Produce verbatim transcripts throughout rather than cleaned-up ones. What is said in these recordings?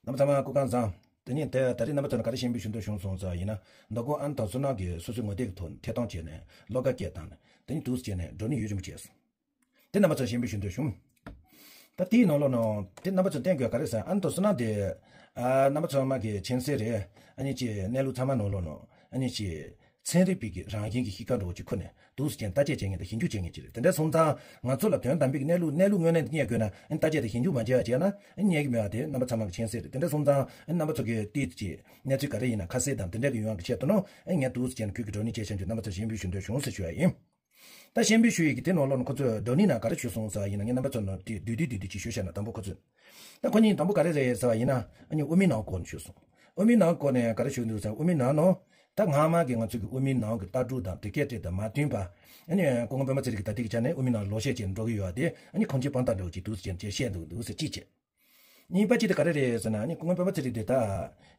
རྣམ་པ་ཚང་མ་སྐུ་ཁམས་བཟང་། དེ་ནས་དེ་ད་རེས་རྣམ་པ་ཚོ་ལ་ག་རེ་ཞུ་འབུལ་ཞུ་འདོད་བྱུང་སོང་ཟེར་བ་ཡིན་ན། མདོ་དགོང་ཨ་ནེ་དང་བསོད་ནམས་ཀྱིས་སོ་སོའི་ངོ་དེབ་ཀྱི་ཐོག་ནས་ཐད་གཏོང་བྱས་ནས་བློ་དགའ་སྐྱེས་བཏང་ནས། དེ་ནས་འདུག་སེ་བྱས་ནས་བགྲོ་གླེང་ཡུན་རིང་པོ་བྱས་སོང་། དེ་རྣམ་པ་ཚོ་ཞུ་འབུལ་ཞུ་འདོད་བྱུང་། ད་དེའི་ནང་ལོགས་ནང་དེ་རྣམ་པ་ཚོ་བསྟན་དགོས་ག་རེ་ཟེར། ཨ་ནེ་དང་བསོད་ནམས་དེ། ཨ་རྣམ་པ་ཚང་མ་གི་མཁྱེན་གསལ་རེད། ཨ་ནི་ཅིག་གནས་ལུགས་ཚང་མ་ནང་ལོགས་ནང་ཨ་ནི་ཅིག་ཚན་རིག་པའི་གི་རང་བཞིན་གྱི་གཤིས་ཀ་འདྲ་བོ་ཅིག་ཁུར་ནས་འདུག་སེ་བྱས་ནས་བརྟག་དཔྱད་བྱེད་མཁན་དང་ཞིབ་འཇུག་བྱེད་མཁན་ཅིག་རེད། དེ་འདྲ་སོང་ཙང་ང་ཚོ་ལ་དོན་དམ་པའི་གི་གནས་ལུགས་གནས་ལུགས་དངོས་གནས་འདི་རྙེད་དགོས་ན། ཨ་ནི་བརྟག་དཔྱད་དང་ཞིབ་འཇུག་མ་བྱས་པ་བྱས་ན། ཨ་ནི་རྙེད་ཀྱི་མེད་པ་དེ་རྣམ་པ་ཚང་མ་གི་མཁྱེན་གསལ་རེད། དེ་འདྲ་སོང་ཙང་ཨ་ནི་རྣམ་པ་ཚོ་གི་ཏིས་ཀྱི་གནས་ཚུལ་ག་རེ་ཡིན་ན་ཁ་གསལ་དང་དེ་འདྲ་གི་ཡོང་བ་གི་ཆེད་དུ་ནོ། ཨ་ནི་ངས་འདུག་སེ་བྱས་ནས་ཁུལ་གྱི་བགྲོ་གླེང་བྱས་བྱུང་རྒྱུ། རྣམ་པ་ཚོ་ཞུ་འབུལ་ཞུ་འདོད་བྱུང་ཟེར་ཞུ་བ་ཡིན། ད་ཞུ་འབུལ་ཞུ་ཡི་གི་དེ་ནང་ལོགས་ནང་ཁོ་ཚོས་བགྲོ་གླེང་ནང་ག་རེ་ཞུས་སོང་ཟེར་བ་ཡིན་ན། ངས་རྣམ་པ་ཚོ་ནང་དེ་བསྡུས་བསྡུས་བསྡུས་བསྡུས་ཅིག་ཞུས་བཞག་ན། དང་པོ་ཁོ་ཚོས། ད་ཁོ་གཉིས་དང་པོ་ག་རེ་རེད་ཟེར་བ་ཡིན་ན། ཨ་ནི་དབུ་མའི་ནང་སྐོར་ནས་ཞུས་སོང་། དབུ་མའི་ནང་སྐོར་ནས་ག་རེ་ཞུས་འདུག་ཟེར། དབུ་མའི་ནང་ནང་ད་སྔ་མ་གི་ང་ཚོ་གི་དབུ་མའི་ནང་གི་ལྟ་གྲུབ་དང་དེ་སྐད་དེ་དང་མ་མཐུན་པ། ཨ་ནི་སྐུ་ངོ་སྤེན་པ་ཚེ་རིང་གིས་ད་ལྟའི་གི་ཆ་ནས་དབུ་མའི་ནང་ལོག་བཤད་བྱས་འགྲོ་གི་ཡོད་པ་དེ། ཨ་ནི་ཁོང་ཆོས་དཔང་རྟགས་འདྲ་བོ་ཅིག་འདུག་ཟེར་བྱས་བཤད་འདུག་འདུག་ཟེར་གཅིག་བྱས། གཉིས་པ་གཅིག་དེ་ག་རེ་རེད་ཟེར་ན། ཨ་ནི་སྐུ་ངོ་སྤེན་པ་ཚེ་རིང་དེ་ད་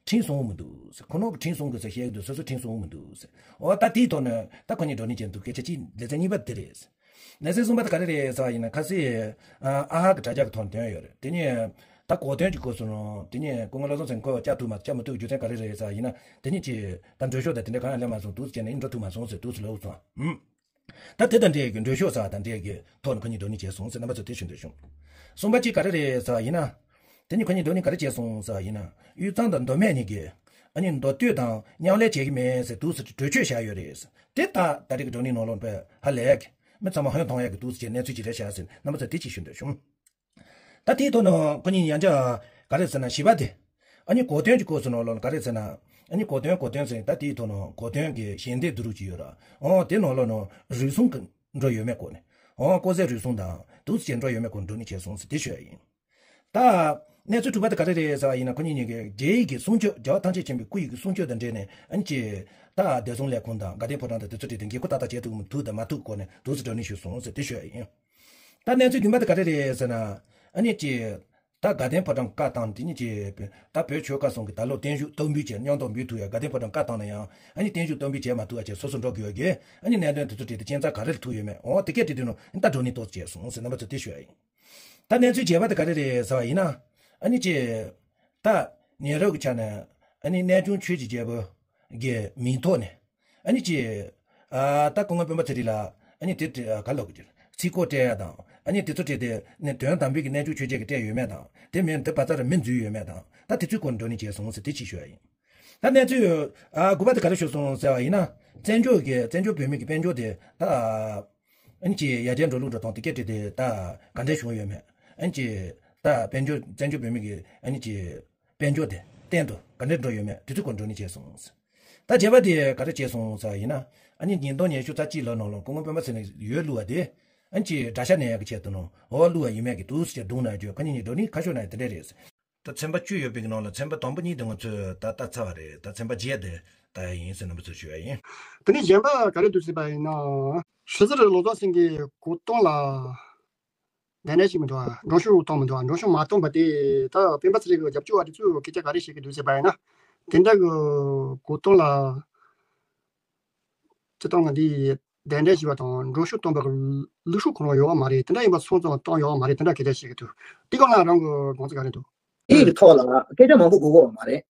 ཁྲིམས་སྲུང་གི་མི་འདུག་ཟེར། ཁོ་རང་གིས་ཁྲིམས་སྲུང་གི་ཟེར་བཤད་ཀྱི་འདུག་སོ་སོ་ཁྲིམས་སྲུང་གི་མི་འདུག་ཟེར། འོ་ད་དེའི་ཐོག་ནས་ད་ཁོ་གཉིས་བགྲོ་གླེང་བྱས་འདུག་སྐད་ཆ་གཅིག་ལེ་ཚན་གཉིས་པ་དེ་རེད། ལེ་ཚན་གསུམ་པ་དེ་ག་རེ་རེད་ཟེར་བ་ཡིན་ན། ཁ་སང་ཨ་ཨ་ཧ་གི་དྲ་རྒྱ་གི་ཐོག་ནས་ཐོན་ཡོད་རེད། དེ་ནས་ད་གོ་དོན་གྱི་སྐོར་སོང་ནོ། དེ་ནས་སྐུ་ངོ་བློ་བཟང་སེང་གེ་ཁོ་བཅར་ཐུབ་མ་བཅར་མ་ཐུབ་རྒྱུ་མཚན་ག་རེ་རེད་ཟེར་བ་ཡིན་ན། དེ་ནས་ཅིག་ད་འགྲེལ་བཤད་དང་དེ་འདྲ་གང་ཡང་སླེབས་མ་སོང་། འདུག་སེ་བྱས་ནས་ཨ་ནི་འགྲོ་ཐུབ་མ་སོང་ཟེར། འདུག་སེ་ལབ་སོང་། ཨུམ། ད་དེ་དང་འབྲེལ་གྱི་འགྲེལ་བཤད་ཟེར་བ་དང་འབྲེལ་གྱི་ཐོག་ནས་ཁོ་གཉིས་བགྲོ་གླེང་བྱས་སོང་ཟེར། རྣམ་པ་ཚོ་དེ་ཞུ་འདོད་བྱུང་། གསུམ་པ་གཅིག་ག་རེ་རེད་ཟེར་བ་ཡིན་ན། དེ་ནས་ཁོ་གཉིས་བགྲོ་གླེང་ག་རེ་བྱས་སོང་ཟེར་བ་ཡིན་ན། དབུས་གཙང་དང་མདོ་སྨད་གཉིས་ཀྱིས་ཨ་ནི་མདོ་སྟོད་དང་མཉམ་ལས་བྱེད་ཀྱི་མེད་ཟེར་འདུག་སེ་གྲོས་ཆོད་བཞག་ཡོད་རེད། དེ་ད་ད་རེས་ཀྱི་བགྲོ་གླེང་ནང་ལོགས་ནས་ཧ་ལས་ཀྱི་མི་ཚང་མ་ཧོན་མཐོང་ཡག་གི་འདུག་སེ་བྱས་གནས་ཚུལ་ཅིག་རེད་ཤག་ཟེར། རྣམ་པ་ཚོ་དེ་ཅིག་ཞུ་འདོད་བྱུང་། ད་དེའི་ཐོག་ནས་ཁོ་གཉིས་ཡང་བསྐྱར་ག་རེ་ཟེར་ན། བཞི་པ་དེ། ཨ་ནི་གོ་དོན་གྱི་སྐོར་སོང་ནོ་ལོ། ག་རེ་ཟེར་ན། ཨ་ནི་གོ་དོན་གོ་དོན་ཟེར། ད་དེའི་ཐོག་ནས་གོ་དོན་གྱི་ཞལ་འདེབས་བསྡུ་རུབ་ཅིག་ཡོད་ར། འོ་དེ་ནང་ལོགས་ནས་རུལ་སུངས་ཀྱི་འགྲོ་ཡོད་མེད་སྐོར་ནས། འོ་ལྐོག་ཟ་རུལ་སུངས་དང་འདུག་སེ་བྱས་འགྲོ་ཡོད་མེད་སྐོར་བགྲོ་གླེང་བྱས་སོང་ཟེར་དེ་ཞུ་ཡ་ཡིན། ད་གནས་ཚུལ་དྲུག་པ་དེ་ག་རེ་རེད་ཟེར་བ་ཡིན་ན། ཁོ་གཉིས་གཉིས་ཀྱིས་རྒྱལ་ཡུམ་གྱི་གསུང་ཆོས། རྒྱལ་བ་ཐམས་ཅད་མཁྱེན་པའི་སྐུ་ཡི་གི་གསུང་ཆོས་དང་འབྲེལ་ནས་ཨ་ནི་ཅིག་ད་བདེ་སྲུང་ལས་ཁུངས་དང་དགའ་ལྡན་ཕོ་བྲང་དང་དེ་ཚོ་གྲས་དེ་འགན་ཁུར་ཏག་ཏག་བྱེད་ཐུབ་མི་ཐུབ་དང་མ་ཐུབ་སྐོར་ནས་འདུག་སེ་བགྲོ་གླེང་ཞུས་སོང་ཟེར་དེ་ཞུ་ཡ་ཡིན། ད་གནས་ཚུལ་བདུན་པ་དེ་ག་རེ་རེད་ཟེར་ན། ཨ་ནི་ཅིག་ད་དགའ་ལྡན་ཕོ་བྲང་བཀའ་བཏང་། དེ་ནི་ཅིག་ད་བོད་ཆོལ་ཁ་གསུམ་གྱིས་ད་ལོ་བརྟན་བཞུགས་གཏོར་འབུལ་བྱས། མཉམ་གཏོགས་འབུལ་ཐུབ་ཡ། དགའ་ལྡན་ཕོ་བྲང་བཀའ་བཏང་ན་ཡང་ཨ་ནི་བརྟན་བཞུགས་གཏོར་འབུལ་བྱས་མ་ཐུབ་པ་བྱས་སོ་སོ་འགྲོ་དགོས་ཡོད་ཀྱི། ཨ་ནི་གནད་དོན་དེ་ཚོ་དྲིས་ཏེ་རྐྱེན་རྩ་ག་རེ་ལ་ཐུག་ཡོད་མེད། འོ་དེ་སྐད་དྲིས་དུས་ནོ་ད་བགྲོ་གླེང་ཏོག་ཙམ་བྱས་སོང་ཟེར་རྣམ་པ་ཚོ་དེ་ཞུ་ཡ་ཡིན། ད་གནས་ཚུལ་བརྒྱད་པ་དེ་ག་རེ་རེད་ཟེར་བ་ཡིན་ན། ཨ་ནི་ཅིག་ད་ཉེ་རབས་ཀྱི་ཆ་ནས་ཨ་ནི་གནས་ཆུང་ཆོས་ཀྱི་རྒྱལ་པོ་གི་མིང་ཐོག་ནས་ཨ་ནི་ཅིག་ཨ་ད་སྐུ་ངོ་སྤེན་པ་ཚེ་རིང་ལ་ཨ་ནི་དེ་དེ་ག་ལབ་དགོས་ཀྱི་རེད། ཚིག་སྐོར་སྤྲད་ཡ་དང་། ཨ་ནི་དེ་ཚོ་སྤྲད་དེ་ནི་དོན་དམ་པའི་གི་གནས་ཆུང་ཆོས་རྒྱལ་གྱིས་སྤྲད་ཡོད་མེད་དང་། དེ་མིན་དེ་བ་ཚ་ར་མི་འཛུལ་ཡོད་མེད་དང་། ད་དེ་ཚོའི་སྐོར་བགྲོ་གླེང་བྱས་སོང་ཟེར་དེ་ཅིག་ཞུ་ཡ་ཡིན། ད་གནས་ཚུལ་ཨ་དགུ་པ་དེ་ག་རེ་ཞུས་སོང་ཟེར་བ་ཡིན་ན། བཙན་བྱོལ་གྱི་བཙན་བྱོལ་བོད་མི་གི་དཔལ་འབྱོར་དེ་ད་ཨ་ནི་ཅིག་ཡར་རྒྱས་འགྲོ་ལུགས་འགྲོ་སྟངས་དེ་སྐད་བྲིས་ཏེ་ད་ག་འདྲ་བྱུང་ཡོད་མེད། ཨ་ནི་ཅིག་ད་དཔལ་འབྱོར་བཙན་བྱོལ་བོད་མི་གི་ཨ་ནི་ཅིག་དཔལ་འབྱོར་དེ་བརྟན་དུ་ག་འདྲ་འགྲོ་ཡོད་མེད་དེ་ཚོའི་སྐོར་བགྲོ་གླེང་བྱས་སོང་། ད་བརྒྱད་པ་དེ་ག་རེ་བྱས་སོང་ཟེར་བ་ཡིན་ན། ཨ་ནི་ཉིས་སྟོང་ཉི་ཤུ་རྩ་གཅིག་ལོ་ནང་ལོ་སྐུ་ངོ་སྤེན་པ་ཚེ་རིང་འོས་བླུགས་པ་དེ་ཨ་ནི་ཅིག་དགྲ་ཤ་ནད་ཀྱི་ཆེད་དུ་ནོ་འོས་བླུགས་པ་ཡིན་མེད་ཀྱི་འདུག་སེ་བྱས་བརྡུངས་གནང་རྒྱུ། ཁོ་གཉིས་གཉིས་བགྲོ་གླེང་ཁ་ཤོར་གནང་ཡ་དེ་འདྲ་རེད། ད་ཚན་པ་བཅུ་ཡོད་པའི་གི་ནང་ལ་ཚན་པ་དང་པོ་གཉིས་དེ་ང་ཚོས་ད་ལྟ་ཚར་བ་རེད། ད་ཚན་པ་བརྒྱད་དེ་ད་ཡིན་ཟེར་རྣམ་པ་ཚོར་ཞུ་ཡ་ཡིན། དེ་ནས་གཞན་པ་ག་རེ་འདུག་ཟེར་བ་ཡིན་ན། སྲིད་ཟུར་བློ་བཟང་སེང་གེ་གོ་སྟངས་ལ་གདན་འདྲེན་ཞིག་མི་འདུག་ཨ། མགྲོན་ཤོག་བཏང་མི་འདུག་ཨ། མགྲོན་ཤོག་མ་བཏང་པ་དེ་ད་སྤེན་པ་ཚེ་རིང་གི་རྒྱབ་སྐྱོར་བ་དེ་ཚོས་སྐད་ཆ་ག་རེ་བཤད་ཀྱི་འདུག་ཟེར་བ་ཡིན་ན། དེ་འདྲ་གི་གོ་སྟངས་ལ་སྤྱིར་བཏང་ང་འདི་གདན་འདྲེན་ཞུས་པ་དང་མགྲོན་ཤོག་བཏང་པ་གི་ལུགས་སྲོལ་ཁོ་རང་ཡོད་པ་མ་རེད། དེ་འདྲ་ཡིན་པ་སོང་ཙང་བཏང་ཡོད་པ་མ་རེད། དེ་འདྲ་སྐད་ཆ་བཤད་ཀྱི་འདུག་དེ་སྐོར་ལ་རང་གི་དགོངས་ཚུལ་ག་རེ་འདུག་དེའི་གི་ཐོག་ལ་སྐད་ཆ་མང་པོ་དགོས་ཀྱི་ཡོད་མ་རེད།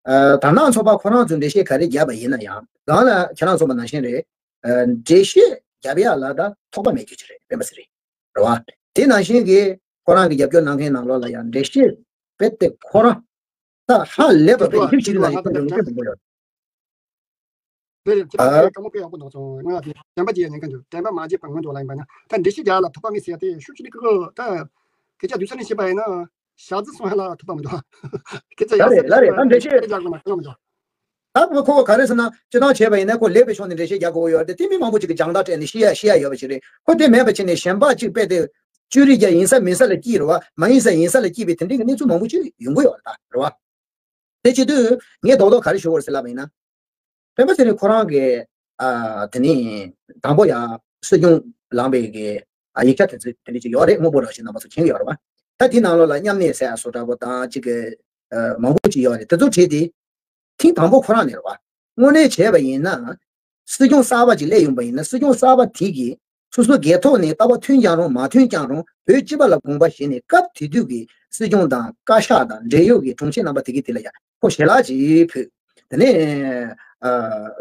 ཨ། དར་ནག་ཚོགས་པ་ཁོ་རང་ཚོས་འགྲེལ་བཤད་ག་རེ་བརྒྱབ་པ་ཡིན་ན་ཡང་། རང་ལ་ཁྱེད་རང་ཚོ་མ་ནང་བཞིན་རེད། ཨ། འགྲེལ་བཤད་རྒྱབ་ཡག་ལ་ད་ཐོགས་པ་མེད་རྒྱུ་ཅིག་རེད། སྤེན་པ་ཚེ་རིང་རེད་བ། དེ་ནང་བཞིན་གྱི་ཁོ་རང་གི་རྒྱབ་སྐྱོར་གནང་མཁན་ནང་ལོགས་ལ་ཡང་འགྲེལ་བཤད་རྦད་དེ་ཁོ་རང་ད་ཧ་ལས་པ་དཔེ་ཡིད་ཆེས་ཆེ་རིགས་ལ་ཡིད་ཆེས་འདྲ་མོ་དཔེ་མང་པོ་ཡོད། དེ་རེད། ཁྱེད་རང་ཨ། ཚོས་དཀའ་མོ་དཔེ་ཡག་པོ་གནང་སོང་། ང་ལ་དྲན་པ་བརྗེད་ཉན་མཁན་འདུག་དྲན་པ་མ་བརྗེད་པ་སྔོན་དུ་ལ་ཡིན་པ་ན་ད་འགྲེལ་བཤད་རྒྱག་ཡག་ལ་ཐོགས་པ་མེད་ཟེར་ཡ་དེ་ཤུགས་ཆེ་ནི་ཁོ་ཁོ་ད་སྐད་ཆ་བསྡུས་ས་ནས་བཤད་པ་ཡིན་ན། ཞག་རྩི་སོང་ཡ་ལ་ཐོགས་པ་མི་འདུག་སྐད་ཆ་ཡག་ས་ལ་རེད་ལ་རེད། ད་འགྲེལ་བཤད་རྒྱག་དགོས་ན་ཁོ་ན་མི་འདུག་ད་ཁོ་ཁོ་ག་རེ་ཟེར་ན། སྤྱིར་བཏང་བྱས་པ་ཡིན་ན་ཁོ་ལེགས་པའི་ཕྱོགས་ནས་འགྲེལ་བཤད་རྒྱག་དགོས་ཡོད་རེད་དེ། མི་མང་པོ་ཅིག་གིས་རྒྱང་ཐག་སྤྲད་ནས་བཤད་ཡ་བཤད་ཡ་ཡོད་པ་ཞིག་རེད། ཁོ་དེ་མེད་པ་བྱས་ནས་གཞན་པ་ཅིག་རྦད་དེ་བཅོས་རིག་རྒྱག་ཡིན་ས་མིན་ས་ལ་སྐྱིད་རེད་བ། མ་ཡིན་ས་ཡིན་ས་ལ་སྐྱིད་པའི་དེ་འདྲའི་གི་གནས་ཚུལ་མང་པོ་ཅིག་ཡོང་གི་ཡོད་རེད་ད་རེད་བ། དེ་བྱེད་དུས་ངས་རྡོག་རྡོག་ག་རེ་ཞུ་དགོས་རེད་ཟེར་ལབ་པ་ཡིན་ན། སྤེན་པ་ཚེ་རིང་ཁོ་རང་གིས་ཨ་དེ་ནས་དང་པོ་ཡ་སྲིད་སྐྱོང་ལངས་པའི་གི་ཨ་ཡིག་ཆ་དེ་ཚོ་དེ་འདྲ་ཅིག་ཡོད་རེད། དངོས་པོ་རང་བཞིན་རྣམ་པ་ཚོ་མཁྱེན་གྱི་ཡོད་རེད་བ། ད་དེའི་ནང་ལོགས་ལ་མཉམ་གནས་ཟེར་ཡ་བཟོ་འདྲ་པོ་དང་ཅིག་གི་ཨ་མང་པོ་ཅིག་ཡོད་རེད། དེ་ཚོ་བྲིས་ཏེ་ཐེངས་དང་པོ་ཁོ་རང་ནས་རེད་བ། དངོས་གནས་བྱས་པ་ཡིན་ན་སྲིད་སྐྱོང་གསར་པ་ཅིག་སླེབས་ཡོང་པ་ཡིན་ན་སྲིད་སྐྱོང་གསར་པ་དེ་གིས་ སོ་སོ་སྒེར་ཐོག་ནས་ལྟ་བ་མཐུན་ཀྱང་རུང་མ་མཐུན་ཀྱང་རུང་བོད་སྤྱི་པ་ལ་དགོངས་པ་བཞེས་ནས་སྐབས་དེ་དུས་ཀྱི་སྲིད་སྐྱོང་དང་བཀའ་ཤག་དང་འབྲེལ་ཡོད་ཀྱི་དྲུང་ཆེ་རྣམ་པ་དེ་གའི་དེ་ལ་ཡང་ཁོ་ཞལ་ལག་ཅིག་ཕུལ། དེ་ནས་ཨ་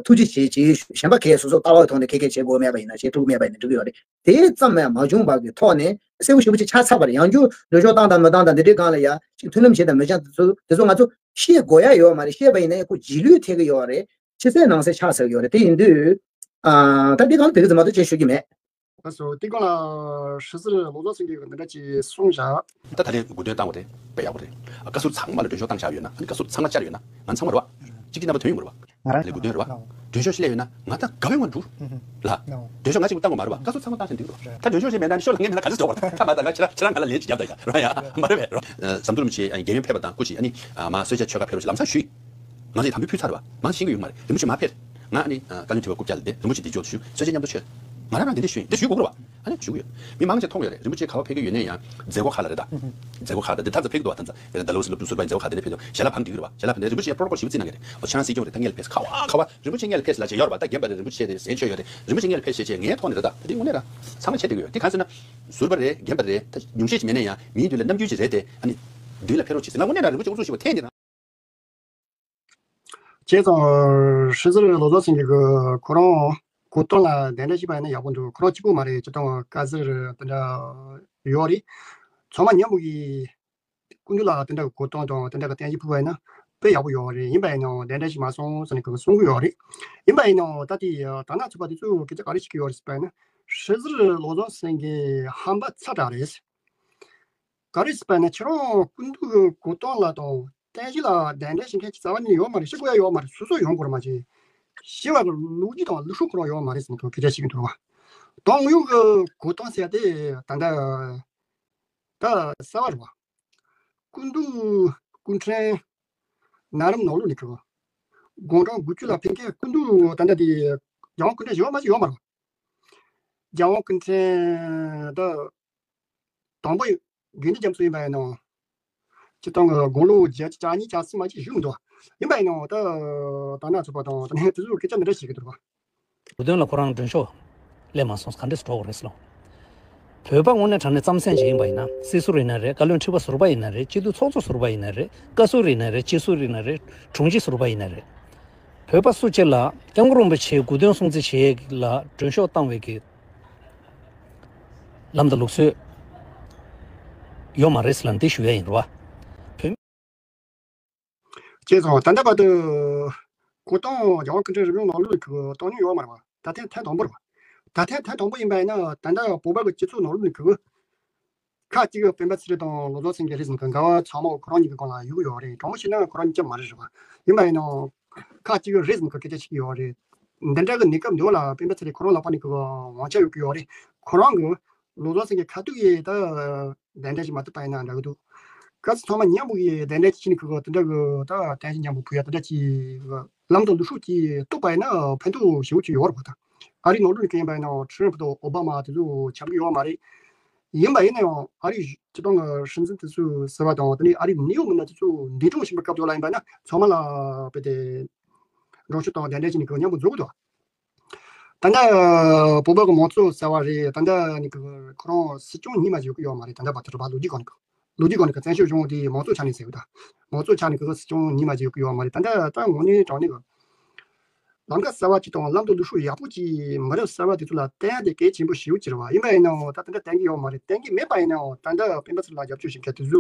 ཐུགས་རྗེ་ཆེ་ཅེས་གཞན་པ་གས་སོ་སོ་ལྟ་བའི་ཐོག་ནས་ཁེ་ཁེ་བྱེད་དགོས་མེད་པ་ཡིན་ན་བྱེད་ཐུབ་མེད་པ་ཡིན་ན་འགྲིག་གི་ཡོད་རེད། དེ་ཙམ་ཡང་མ་བྱུང་བ་གི་ཐོག་ནས་གསལ་པོ་ཞེ་པོ་ཅིག་ཆགས་ཚར་བ་རེད། ཡང་བསྐྱར་འགྲེལ་བཤད་བཏང་དང་མི་བཏང་དང་འདི་འདྲའི་སྒང་ལ་ཡང་ཅིག་མཐུན་ལམ་བྱེད་དང་མི་བྱེད་དང་དེ་ཚོ་དེ་ཚོ་ང་ཚོ་བཤད་དགོས་ཡ་ཡོད་མ་རེད། བཤད་པ་ཡིན་ན་ཡང་ཁོ་རྗེས་ལུས་ཐེབས་ཀྱི་ཡོད་རེད། ཕྱི་གསལ་ནང་གསལ་ཆགས་ཚར་གྱི་ཡོད་རེད། དེ་ཡིན་དུས་ཨ་ད་འདི་སྒང་ལ་དེ་གི་ཙམ་མ་གཏོགས་ཅིག་ཞུ་རྒྱུ་མེད། ལགས་སོ། དེ་སྒང་ལ་ཧྲི་ཟུར་བློ་བཟང་སེང་གེ་གིས་འདི་འདྲ་ཅིག་གསུངས་བཞག་ད་ད་ལན་དགུ་སྟོན་བཏང་བ་དེ་དཔེ་ཡག་པོ་རེད། ཨ་བཀའ་ཟུར་ཚང་མ་ལ་མགྲོན་ཤོག་བཏང་བཞག་ཡོད་ན། ཨ་ནི་བཀའ་ཟུར་ཚང་མ་བཅར་ཡོད་ན། ང་ཚང་མ་རེད་བ། གཅིག་གིས་རྣམ་པ་དོན་ཡོང་གི་རེད་བ། ང་རང་དེ་ལས་དགུ་སྟོན་རེད་བ། ནོ། མགྲོན་ཤོག་ཞིག་སླེབས་ཡོད་ན་ང་ད་དགའ་བའི་ངང་དུ་འགྲོ། ལ། ནོ། མགྲོན་ཤོག་ང་གཅིག་པུ་བཏང་དགོས་མ་རེད་བ། བཀའ་ཟུར་ཚང་མ་བཏང་ཞིང་འདུག་རེད། ད་མགྲོན་ཤོག་ཞིག་མེད་ན་ནི་ཤོག་ལ་ངས་མེད་ན་ག་ཚོད་འགྲོ་བ་རེད། ད་མ་ད་ང་ཁྱེད་རང་ཁྱེད་རང་ག་ལ་ལན་ཅིག་རྒྱབ་ད་ཡ་ར་ཡ་མ་རེད་བས་ར། ཟམ་གདོང་རིན་པོ་ཆེ་རྒན་ཡོལ་ཕེབས་པ་དང་སྐུ་མཁྱེན་ཨ་ནི་མ་གསོལ་ཇ་མཆོད་གར་ཕེབས་རོགས་ཞེས་ལམ་སང་ཞུས། ང་ཚོས་དམ་འབུལ་ཕུལ་ཚར་བ། ང་ཚོ་ཤེས་ཀྱི་ཡོད་མ་རེད། རིན་པོ་ཆེ་མ་ཕེབས། ང་ཨ་ནི་བཀའ་བློན་ཁྲི་པ་རྐུབ་བཀྱག་ལ་བསྡད། རིན་པོ་ཆེ་འདི་ཕྱོགས་སུ་ཞུགས། གསོལ་ཇ་མཉམ་དུ་མཆོད། ང་རང་རང་འདི་འདྲ་ཞུས་འདི་ཞུ་དགོས་རེད་བ། ཨ་ནི་ཞུ་གི་ཡོད། མི་མང་ཆེ་མཐོང་ཡོད་རེད། རིན་པོ་ཆེ་ག་བ་ཕེབས་ཀྱི་ཡོད་ནའི་ཡང་མཛད་སྒོ་ཁག་ལ་རེད་ད། མཛད་སྒོ་ཁག་ད་འདི་ཐག་ཚ་ཕེབས་ཀྱི་འདུག་བ། ད་ཚ་རེད་ད་ལོ་སི་ལོ་ཏུ་ཟུར་པ་མཛད་སྒོ་ཁག་དེ་ནས་ཕེབས་འདུག་ཞལ་ལག་ཕབ་འདི་གི་རེད་བ། ཞལ་ལག་ཕབ་འདི་རིན་པོ་ཆེ་པོ་རོ་པོ་ཞིབ་རྩིས་གནང་གི་རེད། ཨོ་ཁྱེད་རང་སྲིད་སྐྱོང་རེད་ད་སྔོན་ལ་ཕེབས་ཁ་བ་ཁ་བ་རིན་པོ་ཆེ་སྔོན་ལ་ཕེབས་ཟེར་ལ་བྱས་ཡོད་རེད་བ། ད་རྒན་པ་རེད། རིན་པོ་ཆེ་དེ་ཟན་ཆོད་ཡོད་རེད། རིན་པོ་ཆེ་སྔོན་ལ་ཕེབས་ཟེར་བྱས་ངའི་ཐོག་ནས་རེད་ད། ད་དེ་དངོས་གནས་ར་ཚང་མ་བྱེད་བསྡད་ཀྱི་ཡོད། དེ་གང་ཟེར་ན། ཟུར་པ་རེད། རྒན་པ་རེད། ད་ཉུང་ཤས་ཅིག་མེད་ན་ཡང་མིའི་མདུན་ལ་རྣམ་འགྱུར་ཅིག་རེད་དེ། ཨ་ནི་མདུན་ལ་ཕེབས་རོགས་བྱེད་ཟེར་ང་དངོས་གནས་ར་རིན་པོ་ཆེ་དབུ་འཛུགས་ཞུས་པ་འཐེན་དེ་རང་། བྱས་ཙང་ཧྲི་ཟུར་བློ་བཟང་སེང་གེ་གིས་ཁོ་རང་གོ་སྟངས་ལ་གདན་འདྲེན་ཞུས་པ་ཡིན་ན་ཡག་པོ་འདུག་ཁོ་རང་གཅིག་པོ་མ་རེད། སྤྱིར་བཏང་བཀའ་ཟུར་དེ་འདྲ་ཡོད་རེད། ཚང་མ་མཉམ་པོ་གིས་སྐུ་མདུན་ལ་དེ་འདྲ་གི་གོ་སྟངས་དང་དེ་འདྲ་གི་བསྟན་བཅོས་ཕུལ་བ་ཡིན་ན་དཔེ་ཡག་པོ་ཡོད་རེད། ཡིན་པ་ཡིན་ནའང་གདན་འདྲེན་ཞུས་མ་སོང་ཟེར་ནས་གསུང་གི་ཡོད་རེད། ཡིན་པ་ཡིན་ནའང་ད་ལྟའི་དར་ནག་ཚོགས་པ་དེ་ཚོས་སྐད་ཆ་ག་རེ་བཤད་ཀྱི་ཡོད་རེད་ཟེར་བ་ཡིན་ན། ཧྲི་ཟུར་བློ་བཟང་སེང་གེ་ཧམ་པ་ཚ་དྲགས་རེད། ག་རེ་ཟེར་བ་ན་ཁྱེད་རང་སྐུ་མདུན་གྱི་གོ་སྟངས་ལ་དང་བསྟན་བཅོས་ལ་གདན་འདྲེན་བྱེད་མཁན་གྱི་རྩ་བ་ནས་ཡོད་མ་རེད། ཤི་དགོས་ཡ་ཡོད་མ་རེད། སོ་སོ་ཡོང་དགོས་རེད་མ་གཞི། ཤི་བ་གི་ལོ་རྒྱུས་དང་ལུགས་སྲོལ་ཁོ་རང་ཡོད་མ་རེད་ཟེར་ནས་ཁོ་སྐད་ཆ་བཤད་ཀྱི་འདུག་བ། དང་ཡོད་གི་གོ་སྟངས་ཟེར་དེ་ད་ལྟ་ད་གསར་བ་རེད་བ། སྐུ་མདུན་སྐུ་ཕྲེང་ན་རིམ་ནང་ལོགས་ནས་ཁོ་དགུང་གྲངས་དགུ་བཅུ་ལ་ཕེབས་མཁན་སྐུ་མདུན་ད་ལྟ་དེ་རྒྱལ་དབང་སྐུ་ཕྲེང་བཞི་པ་མ་གཞི་ཡོད་མ་རེད་བ། རྒྱལ་དབང་སྐུ་ཕྲེང་ད། དང་པོ་དགེ་འདུན་རྒྱ་མཚོ་ཡིན་པ་ཡིན་ནོ། སྤྱིར་བཏང་གི་དགུང་ལོ་བརྒྱད་ཅུ་གྱ་གཉིས་གྱ་གསུམ་མ་གཅིག་བཞུགས་མི་འདུག་ཡིན་པ་ཡིན་ནོ་ད་དར་ནག་ཚོགས་པ་དང་ད་ནི་དེ་ཚོས་སྐད་ཆ་འདི་འདྲ་བཤད་ཀྱི་འདུག་བ། དགུང་སྟོན་ལ་ཁོ་རང་མགྲོན་ཤོག་སླེབས་མ་སོང་ག་འདྲས་སུ་འགྲོ་དགོས་རེད་ཟེར་ལོ། བོད་པ་དངོས་གནས་དྲང་གནས་རྩམ་ཟན་ཞིག་ཡིན་པ་ཡིན་ན་སྲིད་ཟུར་ཡིན་ན་རེད། བཀའ་བློན་ཁྲི་པ་ཟུར་པ་ཡིན་ན་རེད། སྤྱི་འཐུས་ཚོགས་གཙོ་ཟུར་པ་ཡིན་ན་རེད། བཀའ་ཟུར་ཡིན་ན་རེད། སྤྱི་ཟུར་ཡིན་ན་རེད། དྲུང་ཆེ་ཟུར་པ་ཡིན་ན་རེད། བོད་པ་སུ་གཅིག་ལ་སྐྱབས་མགོན་རིན་པོ་ཆེའི་དགུང་སྟོན་སྲུང་བརྩི་བྱེད་ཡས་ལ་མགྲོན་ཤོག་བཏང་བའི་གི་ལམ་དང་ལུགས་སྲོལ་ཡོད་མ་རེད་ཟེར་ལ་འདི་ཞུ་ཡས་ཡིན་རེད་བ། བྱས་ཙང་ད་ལྟ་བར་དུ་གོ་སྟངས་རྒྱལ་དབང་སྐུ་ཕྲེང་རིམ་བྱོན་ནང་ལོགས་ཀྱི་བཏང་མྱོང་ཡོད་མ་རེད་བ། ད་ཐེངས་ཐེངས་དང་པོ་རེད་བ། ད་ཐེངས་ཐེངས་དང་པོ་ཡིན་པ་ཡིན་ན་ད་ལྟ་བོད་པ་གི་སྤྱི་ཚོགས་ནང་ལོགས་ནས་གི་ཁ་ཅིག་གིས་སྤེན་པ་ཚེ་རིང་དང་བློ་བཟང་སེང་གེ་རེད་ཟེར་གི་འགལ་བ་ཚང་མ་ཁོ་རང་གཉིས་ཀྱི་སྒང་ལ་ཡོད་ཀྱི་ཡོད་རེད། དྲང་པོ་བཤད་ན་ཁོ་རང་གཉིས་ཀ་མ་རེད་རེད་བ། ཡིན་པ་ཡིན་ནའང་ཁ་ཅིག་གིས་རེད་ཟེར་གི་སྐད་ཆ་བཤད་ཀྱི་ཡོད་རེད། འདི་འདྲ་གི་གནས་སྐབས་འདི་བ་ལ་སྤེན་པ་ཚེ་རིང་ཁོ་རང་ལག་པ་ནས་གི་དབང་ཆ་ཡོད་ཀྱི་ཡོད་རེད། ཁོ་རང་གི་བློ་བཟང་སེང་གེ་ཁ་ཐུག་ཡིས་ད་གདན་འདྲེན་ཞིག་མ་ཐུབ་པ་ཡིན་ན་འདྲ་གི་འདུག་སྐབས་སུ་ཚང་མ་མཉམ་པོ་ཡིས་གདན་འདྲེན་བྱས་ནས་གི་དེ་འདྲ་གི་ད་བསྟན་བཅོས་མཉམ་པོ་ཕུལ་ཡ་དེ་འདྲ་ཅིག་ལམ་དང་ལུགས་སྲོལ་ཅིག་གཏོད་པ་ཡིན་ན་ཕན་ཐོགས་ཞེ་པོ་ཅིག་ཡོད་རེད་བ། ད་ཨ་རིའི་ནང་ལོགས་ནས་གི་ཡིན་པ་ཡིན་ན་ཁྲི་རིམ་བུ་དང་ཨོ་བྷ་མ་དེ་ཚོ་ཆགས་ཀྱི་ཡོད་མ་རེད། ཡིན་པ་ཡིན་ན་ཡང་ཨ་རིའི་སྤྱི་བཏང་གི་སྲིད་འཛིན་དེ་ཚོའི་ཟུར་པ་དང་དེ་ནས་ཨ་རིའི་གནད་ཡོད་མི་སྣ་དེ་ཚོ་འདས་གྲོངས་ཕྱིན་པའི་སྐབས་དེ་ལ་ཡིན་པ་ན་ཚང་མ་ལ་དཔེ་དེ་མགྲོན་ཤོག་དང་གདན་འདྲེན་བྱས་ནས་གི་མཉམ་པོ་འཛོམས་ཀྱི་འདུག་ད་ལྟ་བོད་པ་གི་མང་གཙོ་ཟེར་བ་རེད། ད་ལྟ་ནི་གི་ཁོ་རང་སྲིད་སྐྱོང་ཉིད་མ་ཞིག་ཡོད་ཀྱི་ཡོད་མ་རེད། ད་ལྟ་བར་དུ་རེད་བ། ལོ་རྒྱུས་སྒང་ནས་གི་ལོ་རྒྱུས་སྒང་ནས་གི་བཙན་བྱོལ་གཞུང་དེ་མང་གཙོ་ཆ་ནས་ཟེར་གི་ད་མང་གཙོ་ཆ་ནས་གི་སྲིད་སྐྱོང་ཉིད་མ་ཞིག་ཡོད་ཀྱི་ཡོད་མ་རེད། ད་ལྟ་ད་དངོས་གནས་དྲང་གནས་གི་ལམ་ཁ་གསར་བ་ཅིག་དང་ལམ་དང་ལུགས་སྲོལ་ཡག་པོ་ཅིག་མི་རབས་གསར་བ་དེ་ཚོ་ལ་བསྟན་ཡ་དེ་གལ་ཆེན་པོ་ཞེ་པོ་ཅིག་རེད་བ། ཡིན་པ་ཡིན་ནའང་ད་ད་ལྟ་བསྟན་གྱི་ཡོད་མ་རེད། བསྟན་གྱི་མེད་པ་ཡིན་ནའང་ད་ལྟ་སྤེན་པ་ཚེ་རིང་ལ་རྒྱབ་སྐྱོར་བྱེད་མཁན་དེ་ཚོས་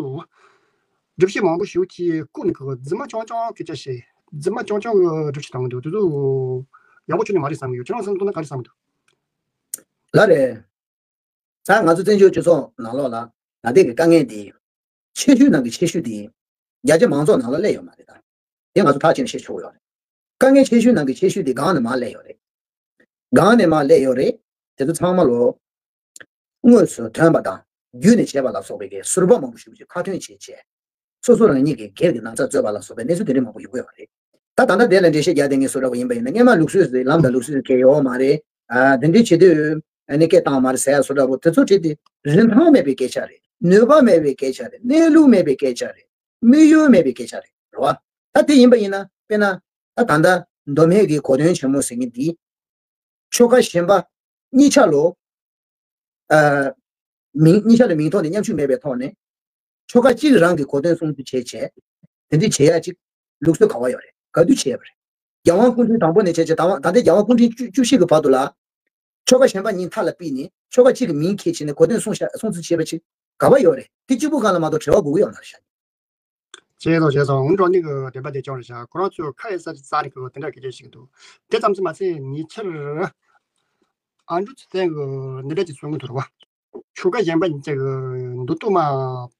སྒྲུབ་བྱེད་མང་པོ་ཞེ་པོ་ཅིག་བཀོད་ནས་གི་རྫུན་མ་རྐྱང་རྐྱང་སྐད་ཆ་བཤད། རྫུན་མ་རྐྱང་རྐྱང་གི་སྒྲུབ་བྱེད་བཏང་གི་འདུག་དེ་ཚོ་ཡག་པོ་ཁྱོན་ནས་མ་རེད་བསམ་གི་ཡོད། ཁྱེད་རང་བསམ་གི་འདུག་ན་ག་རེ་བསམ་གི་འདུག་ལགས་རེད། ད་ང་ཚོ་བཙན་བྱོལ་སྤྱི་ཚོགས་ནང་ལོགས་ལ་ད་ལྟའི་གི་དཀའ་ངལ་འདི་ཆེ་ཤོས་ནང་གི་ཆེ་ཤོས་འདི་རྒྱ་ཆེ་མང་ཚོགས་ནང་ལ་སླེབས་ཡོད་མ་རེད། ད་དེ་ང་ཚོ་ཐག་བཅད་ནས་བཤད་ཆོག་གི་ཡོད་རེད། དཀའ་ངལ་ཆེ་ཤོས་ནང་གི་ཆེ་ཤོས་འདི་སྒང་ནས་མར་སླེབས་ཡོད་རེད། སྒང་ནས་མར་སླེབས་ཡོད་རེད། དེ་ཚོ་ཚང་མ་ལོ་དངོས་སུ་ཐོན་པ་དང་བརྒྱུད་ནས་བྱས་པ་ལ་སོགས་པའི་གི་ཟུར་པ་མང་པོ་ཞིག་ཁ་ཐོན་བྱས་བྱས། སོ་སོ་རང་ཉིད་ཀྱི་སྒེར་གྱི་ན་ཚ་རྩོད་པ་ལ་སོགས་པའི་གནས་ཚུལ་དེ་འདྲ་མང་པོ་ཡོང་གི་ཡོད་པ་རེད། ད་ད་ལྟ་དེ་ལ་འགྲེལ་བཤད་རྒྱག་བསྡད་མཁན་བཟོ་འདྲ་པོ་ཡིན་པ་ཡིན་ན་སྔོན་མ་ལུགས་སྲོལ་ཟེར་ལམ་དང་ལུགས་སྲོལ་ཟེར་གྱི་ཡོད་མ་རེད། ཨ་དེ་འདྲའི་བྱེད་དུས་ཨ་ནི་སྐད་བཏང་མ་རེད་ཟེར་ཡ་བཟོ་འདྲ་པོ་དེ་ཚོ་བྲིས་ཏེ་རིན་ཐང་མེད་པའི་སྐད་ཆ་རེད། ནུས་པ་མེད་པའི་སྐད་ཆ་རེད། གནས་ལུགས་མེད་པའི་སྐད་ཆ་རེད། དམིགས་ཡུལ་མེད་པའི་སྐད་ཆ་རེད། རེད་བ། ད་དེ་ཡིན་པ་ཡིན་ན་དཔེར་ན་ད་ད་ལྟ་མདོ་སྨད་ཀྱི་གོ་སྟོན་ཆེན་མོ་ཟེར་མཁན་འདི་ཆོལ་ཁ་གཞན་པ་གཉིས་ཆ་ལོ། ཨ། མིང་གཉིས་ཆ་ལ་མིང་ཐོག་ནས་མཉམ་ཞུགས་མེད་པའི་ཐོག་ནས། ཆོལ་ཁ་གཅིག་རང་གི་གོ་དོན་སྲུང་བརྩི་བྱས་བྱས། དེ་འདྲ་བྱེད་ཡ་ཅིག་ལུགས་སྲོལ་ག་བ་ཡོད་རེད། ག་དུས་བྱས་པ་རེད། རྒྱལ་དབང་སྐུ་ཕྲེང་དང་པོ་ནས་བྱས་བྱས་ད་བ་ད་ལྟའི་རྒྱལ་དབང་སྐུ་ཕྲེང་བཅུ་བཅུ་བཞི་གི་བར་དུ་ལ། ཆོལ་ཁ་གཞན་པ་གཉིས་མཐའ་ལ་ཕུད་ནས་ཆོལ་ཁ་གཅིག་གི་མིང་འཁྱེར་བྱས་ནས་གོ་དོན་སྲུང་བྱ་སྲུང་བརྩི་བྱས་པ་ཅིག་ག་བ་ཡོད་རེད། དེ་གཅིག་པུ་སྒང་ལ་མ་གཏོགས་བྲེལ་བ་དགོས་ཀྱི་ཡོད་མ་རེད་ཤག་བྱས་སོང་བྱས་སོང་། འུན་འགྲོ་ནི་གི་བདེན་པ་དེ་ཅོག་རེད་ཤག་ཁོ་རང་ཚོས་ཁ་ཡི་ས་ཅིག་རྩ་ནས་གི་དེ་འདྲ་གི་རེ་ཞིག་འདུག་དེ་ཙམ་ཙམ་མ་ཟད་ཉེ་ཆར་ཨ་འབྲུག་ཚེ་བརྟན་གི་འདི་འདྲ་ཅིག་གསུང་གི་འདུག་ར་བ། ཆོལ་ཁ་གཞན་པ་ཉིད་ཀྱི་མདོ་སྟོད་མ་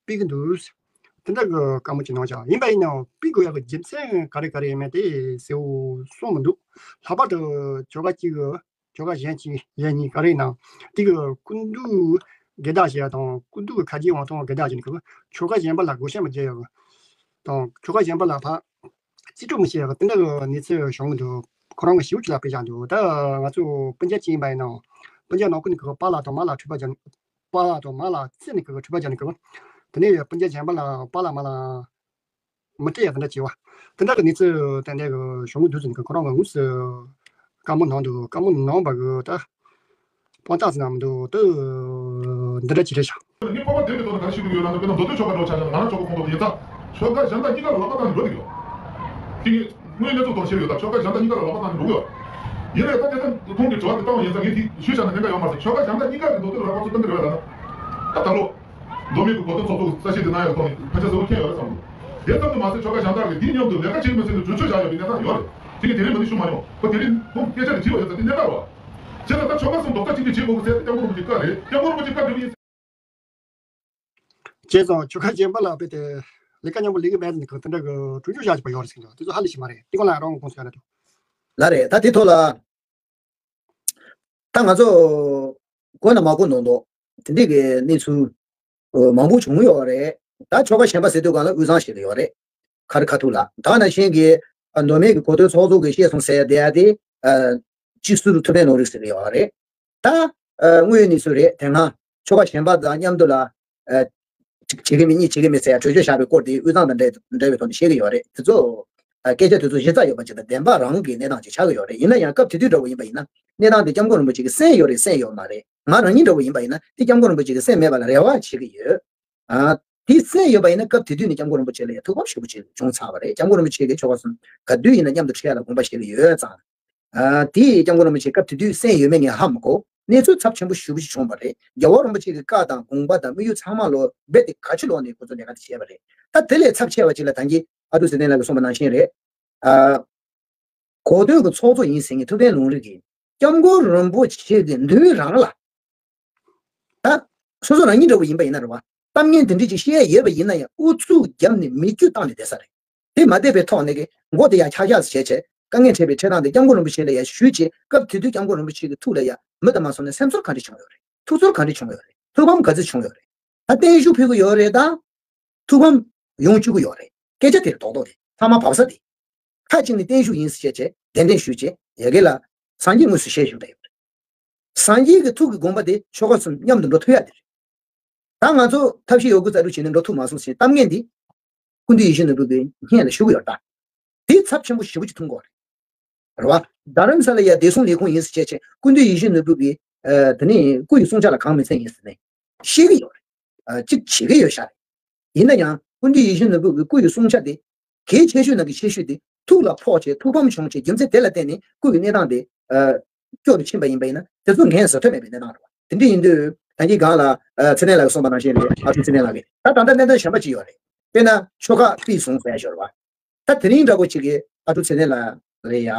ཕུད་ཀྱི་འདུག་དེ་འདྲ་གི་བཀའ་མོལ་ཅིག་གནང་བཞག་ཡིན་པ་ཡིན་ནའང་ཕུད་དགོས་ཡག་གི་རྒྱུ་མཚན་ག་རེ་ག་རེ་ཡིན་མིན་དེ་གསལ་བོ་གསུངས་མི་འདུག་ལྷག་པར་དུ་ཆོལ་ཁ་གཅིག་གི་ཆོལ་ཁ་གཞན་གཅིག་གཞན་གཉིས་ག་རེ་ཡིན་ནའང་དེ་གི་སྐུ་མདུན་སྒེར་བདག་བྱེད་ཡག་དང་སྐུ་མདུན་གི་ཁ་རྗེ་དབང་ཐང་སྒེར་བདག་བྱེད་ནི་གི་ཆོལ་ཁ་གཞན་པ་ལ་བགོ་བཤའ་མི་རྒྱག་ཡག་གི་དང་ཆོལ་ཁ་གཞན་པ་ལ་ཕར་རྩིས་སྤྲོད་མི་བྱེད་ཡག་གི་དེ་འདྲ་གི་གནས་ཚུལ་བྱུང་གི་འདུག་ཁོ་རང་གི་ཞིབ་ཅིག་ལ་དཔེ་བཞག་འདུག་ད་ང་ཚོ་སྤུན་ཀྱག་ཅིག་ཡིན་པ་ཡིན་ནའང་སྤུན་ཀྱག་ནང་ཁུལ་ནས་གི་པཱ་ལགས་དང་མཱ་ལགས་འཁྲུག་པ་རྒྱག་པཱ་ལགས་དང་མཱ་ལགས་རྩིས་ནས་གི་འཁྲུག་པ་རྒྱག་ནས་གི་དེ་ནས་སྤུན་ཀྱག་གཞན་པ་ལ་པཱ་ལགས་མཱ་ལགས་མི་སྤྲད་ཡག་དེ་འདྲ་བྱས་པ། དེ་འདྲ་གི་གནས་ཚུལ་ཏན་ཏན་གི་བྱུང་གི་འདུག་ཟེར་ནས་གི་ཁོ་རང་གི་དངོས་སུ་བཀའ་མོལ་གནང་འདུག་བཀའ་མོལ་གནང་བ་གི་ད་དཔང་རྟགས་ཟེར་ན་མི་འདུག་ད་འདི་འདྲ་ཅིག་རེད་ཤག་ངས་སྤོབས་པ་ལྡན་པའི་ཐོག་ནས་ག་རེ་ཞུ་གི་ཡོད་ལབ་ན། དཔེར་ན་མདོ་སྟོད་ཆོལ་ཁ་འདྲ་བོ་ཆ་བཞག་ན་ང་རང་ཆོལ་ཁ་ཁོངས་གཏོགས་ཡིན་ཙང་ཆོལ་ཁ་གཞན་དག་གཉིས་ཀ་ལ་ལག་པ་བཏང་ནས་འགྲོ་གི་ཡོད། དེ་ངས་དངོས་གནས་ཚུལ་ཐོག་བཤད་ཡོད་ད། ཆོལ་ཁ་གཞན་དག་གཉིས་ཀ་ལ་ལག་པ་བཏང་ནས་འགྲོ་གི་ཡོད། ཡིན་ནའི་ད་དེ་ལྟར་ཁོང་གིས་དྲི་བ་དེ་བཏང་བ་ཡིན་ཙང་ངས་དེ་ཞུས་བཞག་ན་གནད་འགག་ཡོད་མ་རེད། ཆོལ་ཁ་གཞན་དག་གཉིས་ཀ་གི་མདོ་སྟོད་ལ་ལག་པ་ཚུར་བཏང་གི་རེད་པས་ལབ་ན། ད་ད་ལོ། མདོ་སྨད་ཀྱི་གོ་སྟོན་ཚོགས་གཙོ་གི་ས་བཤད་དེ་གནང་ཡག་ཐོག་ནས་ཕན་ཆད་གསལ་པོ་མཁྱེན་ཡོད་རེད་བསམ་གི། དེ་ཙམ་དུ་མ་ཟད་ཆོལ་ཁ་གཞན་དག་གིས་དེའི་མཉམ་དུ་ལས་ཀ་བྱེད་མི་ཚེ་ནས་གྲོས་ཆོད་བཞག་ཡོད་པའི་གནས་སྟངས་ཡོད་རེད། དེ་གི་དེ་རིང་མི་འདི་ཞུ་མ་མྱོང་། ཁོ་དེ་རིང་ཁོང་སྐད་ཆ་རེ་དྲིས་པ་ཡོད་ཙང་དེ་གནད་འགག་རེད་བ། བྱས་ཙང་ད་ཆོལ་ཁ་གསུམ་རྡོག་རྩ་གཅིག་སྒྲིལ་བྱེད་དགོས་ཀྱི་ཟེར་དེ་སྐྱབས་མགོན་རིན་པོ་ཆེའི་བཀའ་རེད། སྐྱབས་མགོན་རིན་པོ་ཆེའི་བཀའ་འགྲུབ་ཡིན། བྱས་ཙང་ཆོལ་ཁ་གཞན་པ་ལ་དཔེ་དེ་ལས་ཀ་མཉམ་པོ་ལས་ཀྱི་མེད་ཟེར་ནས་གང་དེ་འདྲ་གི་གྲོས་ཆོད་བཞག་བཞག་པ་ཡོད་རེད་ཟེར་གྱི་འདུག་དེ་ཚོ་ཧ་ལས་ཤེས་མ་རེད། དེ་སྐོར་ལ་རང་དགོངས་ཚུལ་ག་རེ་འདུག་ལགས་རེད། ད་དེ་ཐོག་ལ། ད་ང་ཚོ་གོ་ན་མ་གོ་མདོག་མདོག་དེ་འདྲས་ཀྱི་གནས་ཚུལ་མང་པོ་བྱུང་ཡོད་རེད། ད་ཆོལ་ཁ་གཞན་པ་ཟེར་དུས་སྒང་ལ་དབུས་གཙང་ཞིག་ཡོད་རེད། ཁ་རི་ཁ་ཐུག་ལ་ད་ནང་བཞིན་གྱི་མདོ་སྨད་ཀྱི་གོ་སྟོན་ཚོགས་གཙོ་གིས་བཤད་སོང་ཟེར་བསྡད་ཡ་དེ། སྤྱི་ཟུར་ཐུབ་བསྟན་ལུང་རིགས་ཟེར་གྱི་ཡོད་རེད། ད་དངོས་ཡོད་གནས་ཚུལ་རེད། དེ་སྔ་ཆོལ་ཁ་གཞན་པ་དང་མཉམ་དུ་ལ། གཅིག་བྱེད་ཀྱི་མེད་གཉིས་བྱེད་ཀྱི་མེད་ཟེར་ཡ་གྲོས་ཆོད་བཞག་པའི་སྐོར་དེ་དབུས་གཙང་དང་འབྲེལ་འབྲེལ་བའི་ཐོག་ནས་བཤད་ཀྱི་ཡོད་རེད། དེ་ཚོ་སྐད་ཆ་དེ་ཚོ་གཞི་རྩ་ཡོད་པ་ཅིག་དང་བདེན་པ་རང་གི་གནས་སྟངས་ཅིག་ཆགས་ཀྱི་ཡོད་རེད། ཡིན་ན་ཡང་སྐབས་དེ་དུས་འདྲ་བོ་ཡིན་པ་ཡིན་ན་གནས་སྟངས་དེ་སྐྱབས་མགོན་རིན་པོ་ཆེ་གིས་གསན་ཡོད་རེད་གསན་ཡོད་མ་རེད། ང་རང་ཉིད་འདྲ་བོ་ཡིན་པ་ཡིན་ན་དེ་སྐྱབས་མགོན་རིན་པོ་ཆེ་གིས་གསན་མེད་པ་ལ་རེ་བ་བྱེད་ཀྱི་ཡོད། ཨ། དེ་གསན་ཡོད་པ་ཡིན་ན་སྐབས་དེ་དུས་ནས་སྐྱབས་མགོན་རིན་པོ་ཆེ་ལ་ཡང་ཐུགས་ཕམ་ཞེ་པོ་ཅིག་བྱུང་ཚར་བ་རེད། སྐྱབས་མགོན་རིན་པོ་ཆེ་གིས་ཆོལ་ཁ་གསུམ་ག་དུས་ཡིན་ན་མཉམ་དུ་འཁྲིད་ཡ་ལ་དགོངས་པ་བཞེས་ཀྱི་ཡོད་ཙང་། ཨ། དེ་སྐྱབས་མགོན་རིན་པོ་ཆེ་སྐབས་དེ་དུས་གསན་ཡོད་མེད་ངས་ཧ་མ་གོ། གནས་ཚུལ་ཚབས་ཆེན་པོ་ཞེ་པོ་ཅིག་བྱུང་བ་རེད། རྒྱལ་བ་རིན་པོ་ཆེ་གི་བཀའ་དང་དགོངས་པ་དང་དམིགས་ཡུལ་ཚང་མ་ལོ་རྦད་དེ་ག་ཕྱི་ལོག་ནས་ཁོ་ཚོ་ལས་ཀ་དེ་བྱས་པ་རེད། ད་དེ་ལས་ཚབས་ཆེ་བ་ཅིག་ལ་ད་གིན་ཨ་ཀྲུག་ཚེ་བརྟན་ལགས་ཀྱིས་གསུངས་པ་ནང་བཞིན་རེད། ཨ། གོ་སྟོན་གྱི་ཚོགས་གཙོ་ཡིན་ཟེར་མཁན་ཐུབ་བསྟན་ལུང་རིགས་ཀྱིས་སྐྱབས་མགོན་རིན་པོ་ཆེ་གི་མདུན་རང་ལ། ད། སོ་སོ་རང་ཉིད་འདྲ་བོ་ཡིན་པ་ཡིན་ན་རེད་བ། གཏམ་ངན་དེ་འདྲ་ཅིག་བཤད་ཡ་ཡོད་པ་ཡིན་ན་ཡང་ཨུ་ཚུགས་བརྒྱབ་ནས་མིག་ཆུ་བཏང་ནས་བསྡད་ས་རེད། དེ་མ་བསྡད་པའི་ཐོག་ནས་ཀྱི་མགོ་དེ་ཡར་འཁྱག་འཁྱག་ཙམ་བྱས་བྱས་དཀའ་ངལ་འཕྲད་པའི་འཕྲད་སྟངས་དེ་སྐྱབས་མགོན་རིན་པོ་ཆེ་ལ་ཡར་ཞུས་བྱས་སྐབས་དེ་དུས་སྐྱབས་མགོན་རིན་པོ་ཆེ་གི་ཐུགས་ལ་ཡར་མི་དང་མ་སོང་ནས་སེམས་ཚོར་ག་འདྲ་བྱུང་ཡོད་རེད། ཐུགས་ཚོར་ག་འདྲ་བྱུང་ཡོད་རེད། ཐུགས་ཕམ་ག་ཚོད་བྱུང་ཡོད་རེད། ད་བརྟན་བཞུགས་ཕུལ་གི་ཡོད་རེད་ད། ཐུགས་ཕམ་ཡོང་བཅུག་གི་ཡོད་རེད། སྐད་ཆ་དེ་རེད་རྡོག་རྡོག་དེ་ཚང་མ་བབས་ས་དེ། ཁ་ཅིག་ནས་བརྟན་བཞུགས་ཡིན་ཟེར་བྱས་བྱས་གདན་འདྲེན་ཞུས་བྱས་ཡ་གི་ལ། སངས་རྒྱས་དངོས་སུ་ཞལ་བཞུགས་བསྡད་ཡོད་རེད། སངས་རྒྱས་ཀྱི་ཐུགས་ཀྱི་དགོངས་པ་དེ་ཆོལ་ཁ་གསུམ་མཉམ་དུ་འགྲོ་ཐུབ་ཡ་དེ་རེད། ད་ང་ཚོ་ཐབས་ཤེས་ཡོད་དགུ་རྩལ་སྤྲུགས་བྱས་ནས་འགྲོ་ཐུབ་མ་སོང་ཟེར་གཏམ་ངན་འདི། སྐུ་མདུན་ཡིད་བཞིན་ནོར་བུ་གི་སྙན་ལ་ཞུ་གི་ཡོད་ད། དེ་ཚབས་ཆེན་པོ་ཞེ་པོ་ཅིག་མཐོང་གི་ཡོད་རེད། རེད་བ། རྡ་རམ་ས་ལ་ཡ་བདེ་སྲུང་ལས་ཁུངས་ཡིན་ཟེར་བྱས་བྱས་སྐུ་མདུན་ཡིད་བཞིན་ནོར་བུ་གི། ཨ། དེ་ནས་སྐུ་ཡི་གསུང་ཆ་ལ་གང་མི་འཚམ་ཡིན་ཟེར་ནས་བཤད་གི་ཡོད་རེད། ཨ། གཅིག་བྱེད་གི་ཡོད་ཤག་རེད། ཡིན་ན་ཡང་སྐུ་མདུན་ཡིད་བཞིན་ནོར་བུ་གི་སྐུ་ཡི་གསུང་ཆ་དེ། གལ་ཆེ་ཤོས་ནང་གི་ཆེ་ཤོས་དེ་ཐུགས་ལ་ཕོག་བྱས་ཐུགས་ཕམ་བྱུང་བྱས་རྒྱུ་མཚན་དེ་ལ་བརྟེན་ནས་སྐུ་ཡི་གནས་སྟངས་དེ། ཨ། སྐྱོ་རུ་ཕྱིན་པ་ཡིན་པ་ཡིན་ན་དེ་ཚོ་འགན་བཟོད་ཐབས་མེད་པའི་གནས་སྟངས་རེད་བ། དེ་འདྲ་ཡིན་དུས་ད་གིན་སྒང་ལ། ཨ། ཚེ་བརྟན་ལགས་ཀྱིས་གསུངས་པ་ནང་བཞིན་རེད། ཨ་ཀྲུག་ཚེ་བརྟན་ལགས་ཀྱིས་ད་ད་ལྟ་གནད་དོན་གཞན་པ་ཅིག་ཡོད་རེད། དཔེར་ན་ཆོལ་ཁ་ཕུད་སོང་ཟེར་ཡ་ཞིག་ཡོད་རེད་བ། ད་དེ་རིང་འདྲ་པོ་ཅིག་གིས་ཨ་ཀྲུག་ཚེ་བརྟན་ལགས་ལ་ཡ།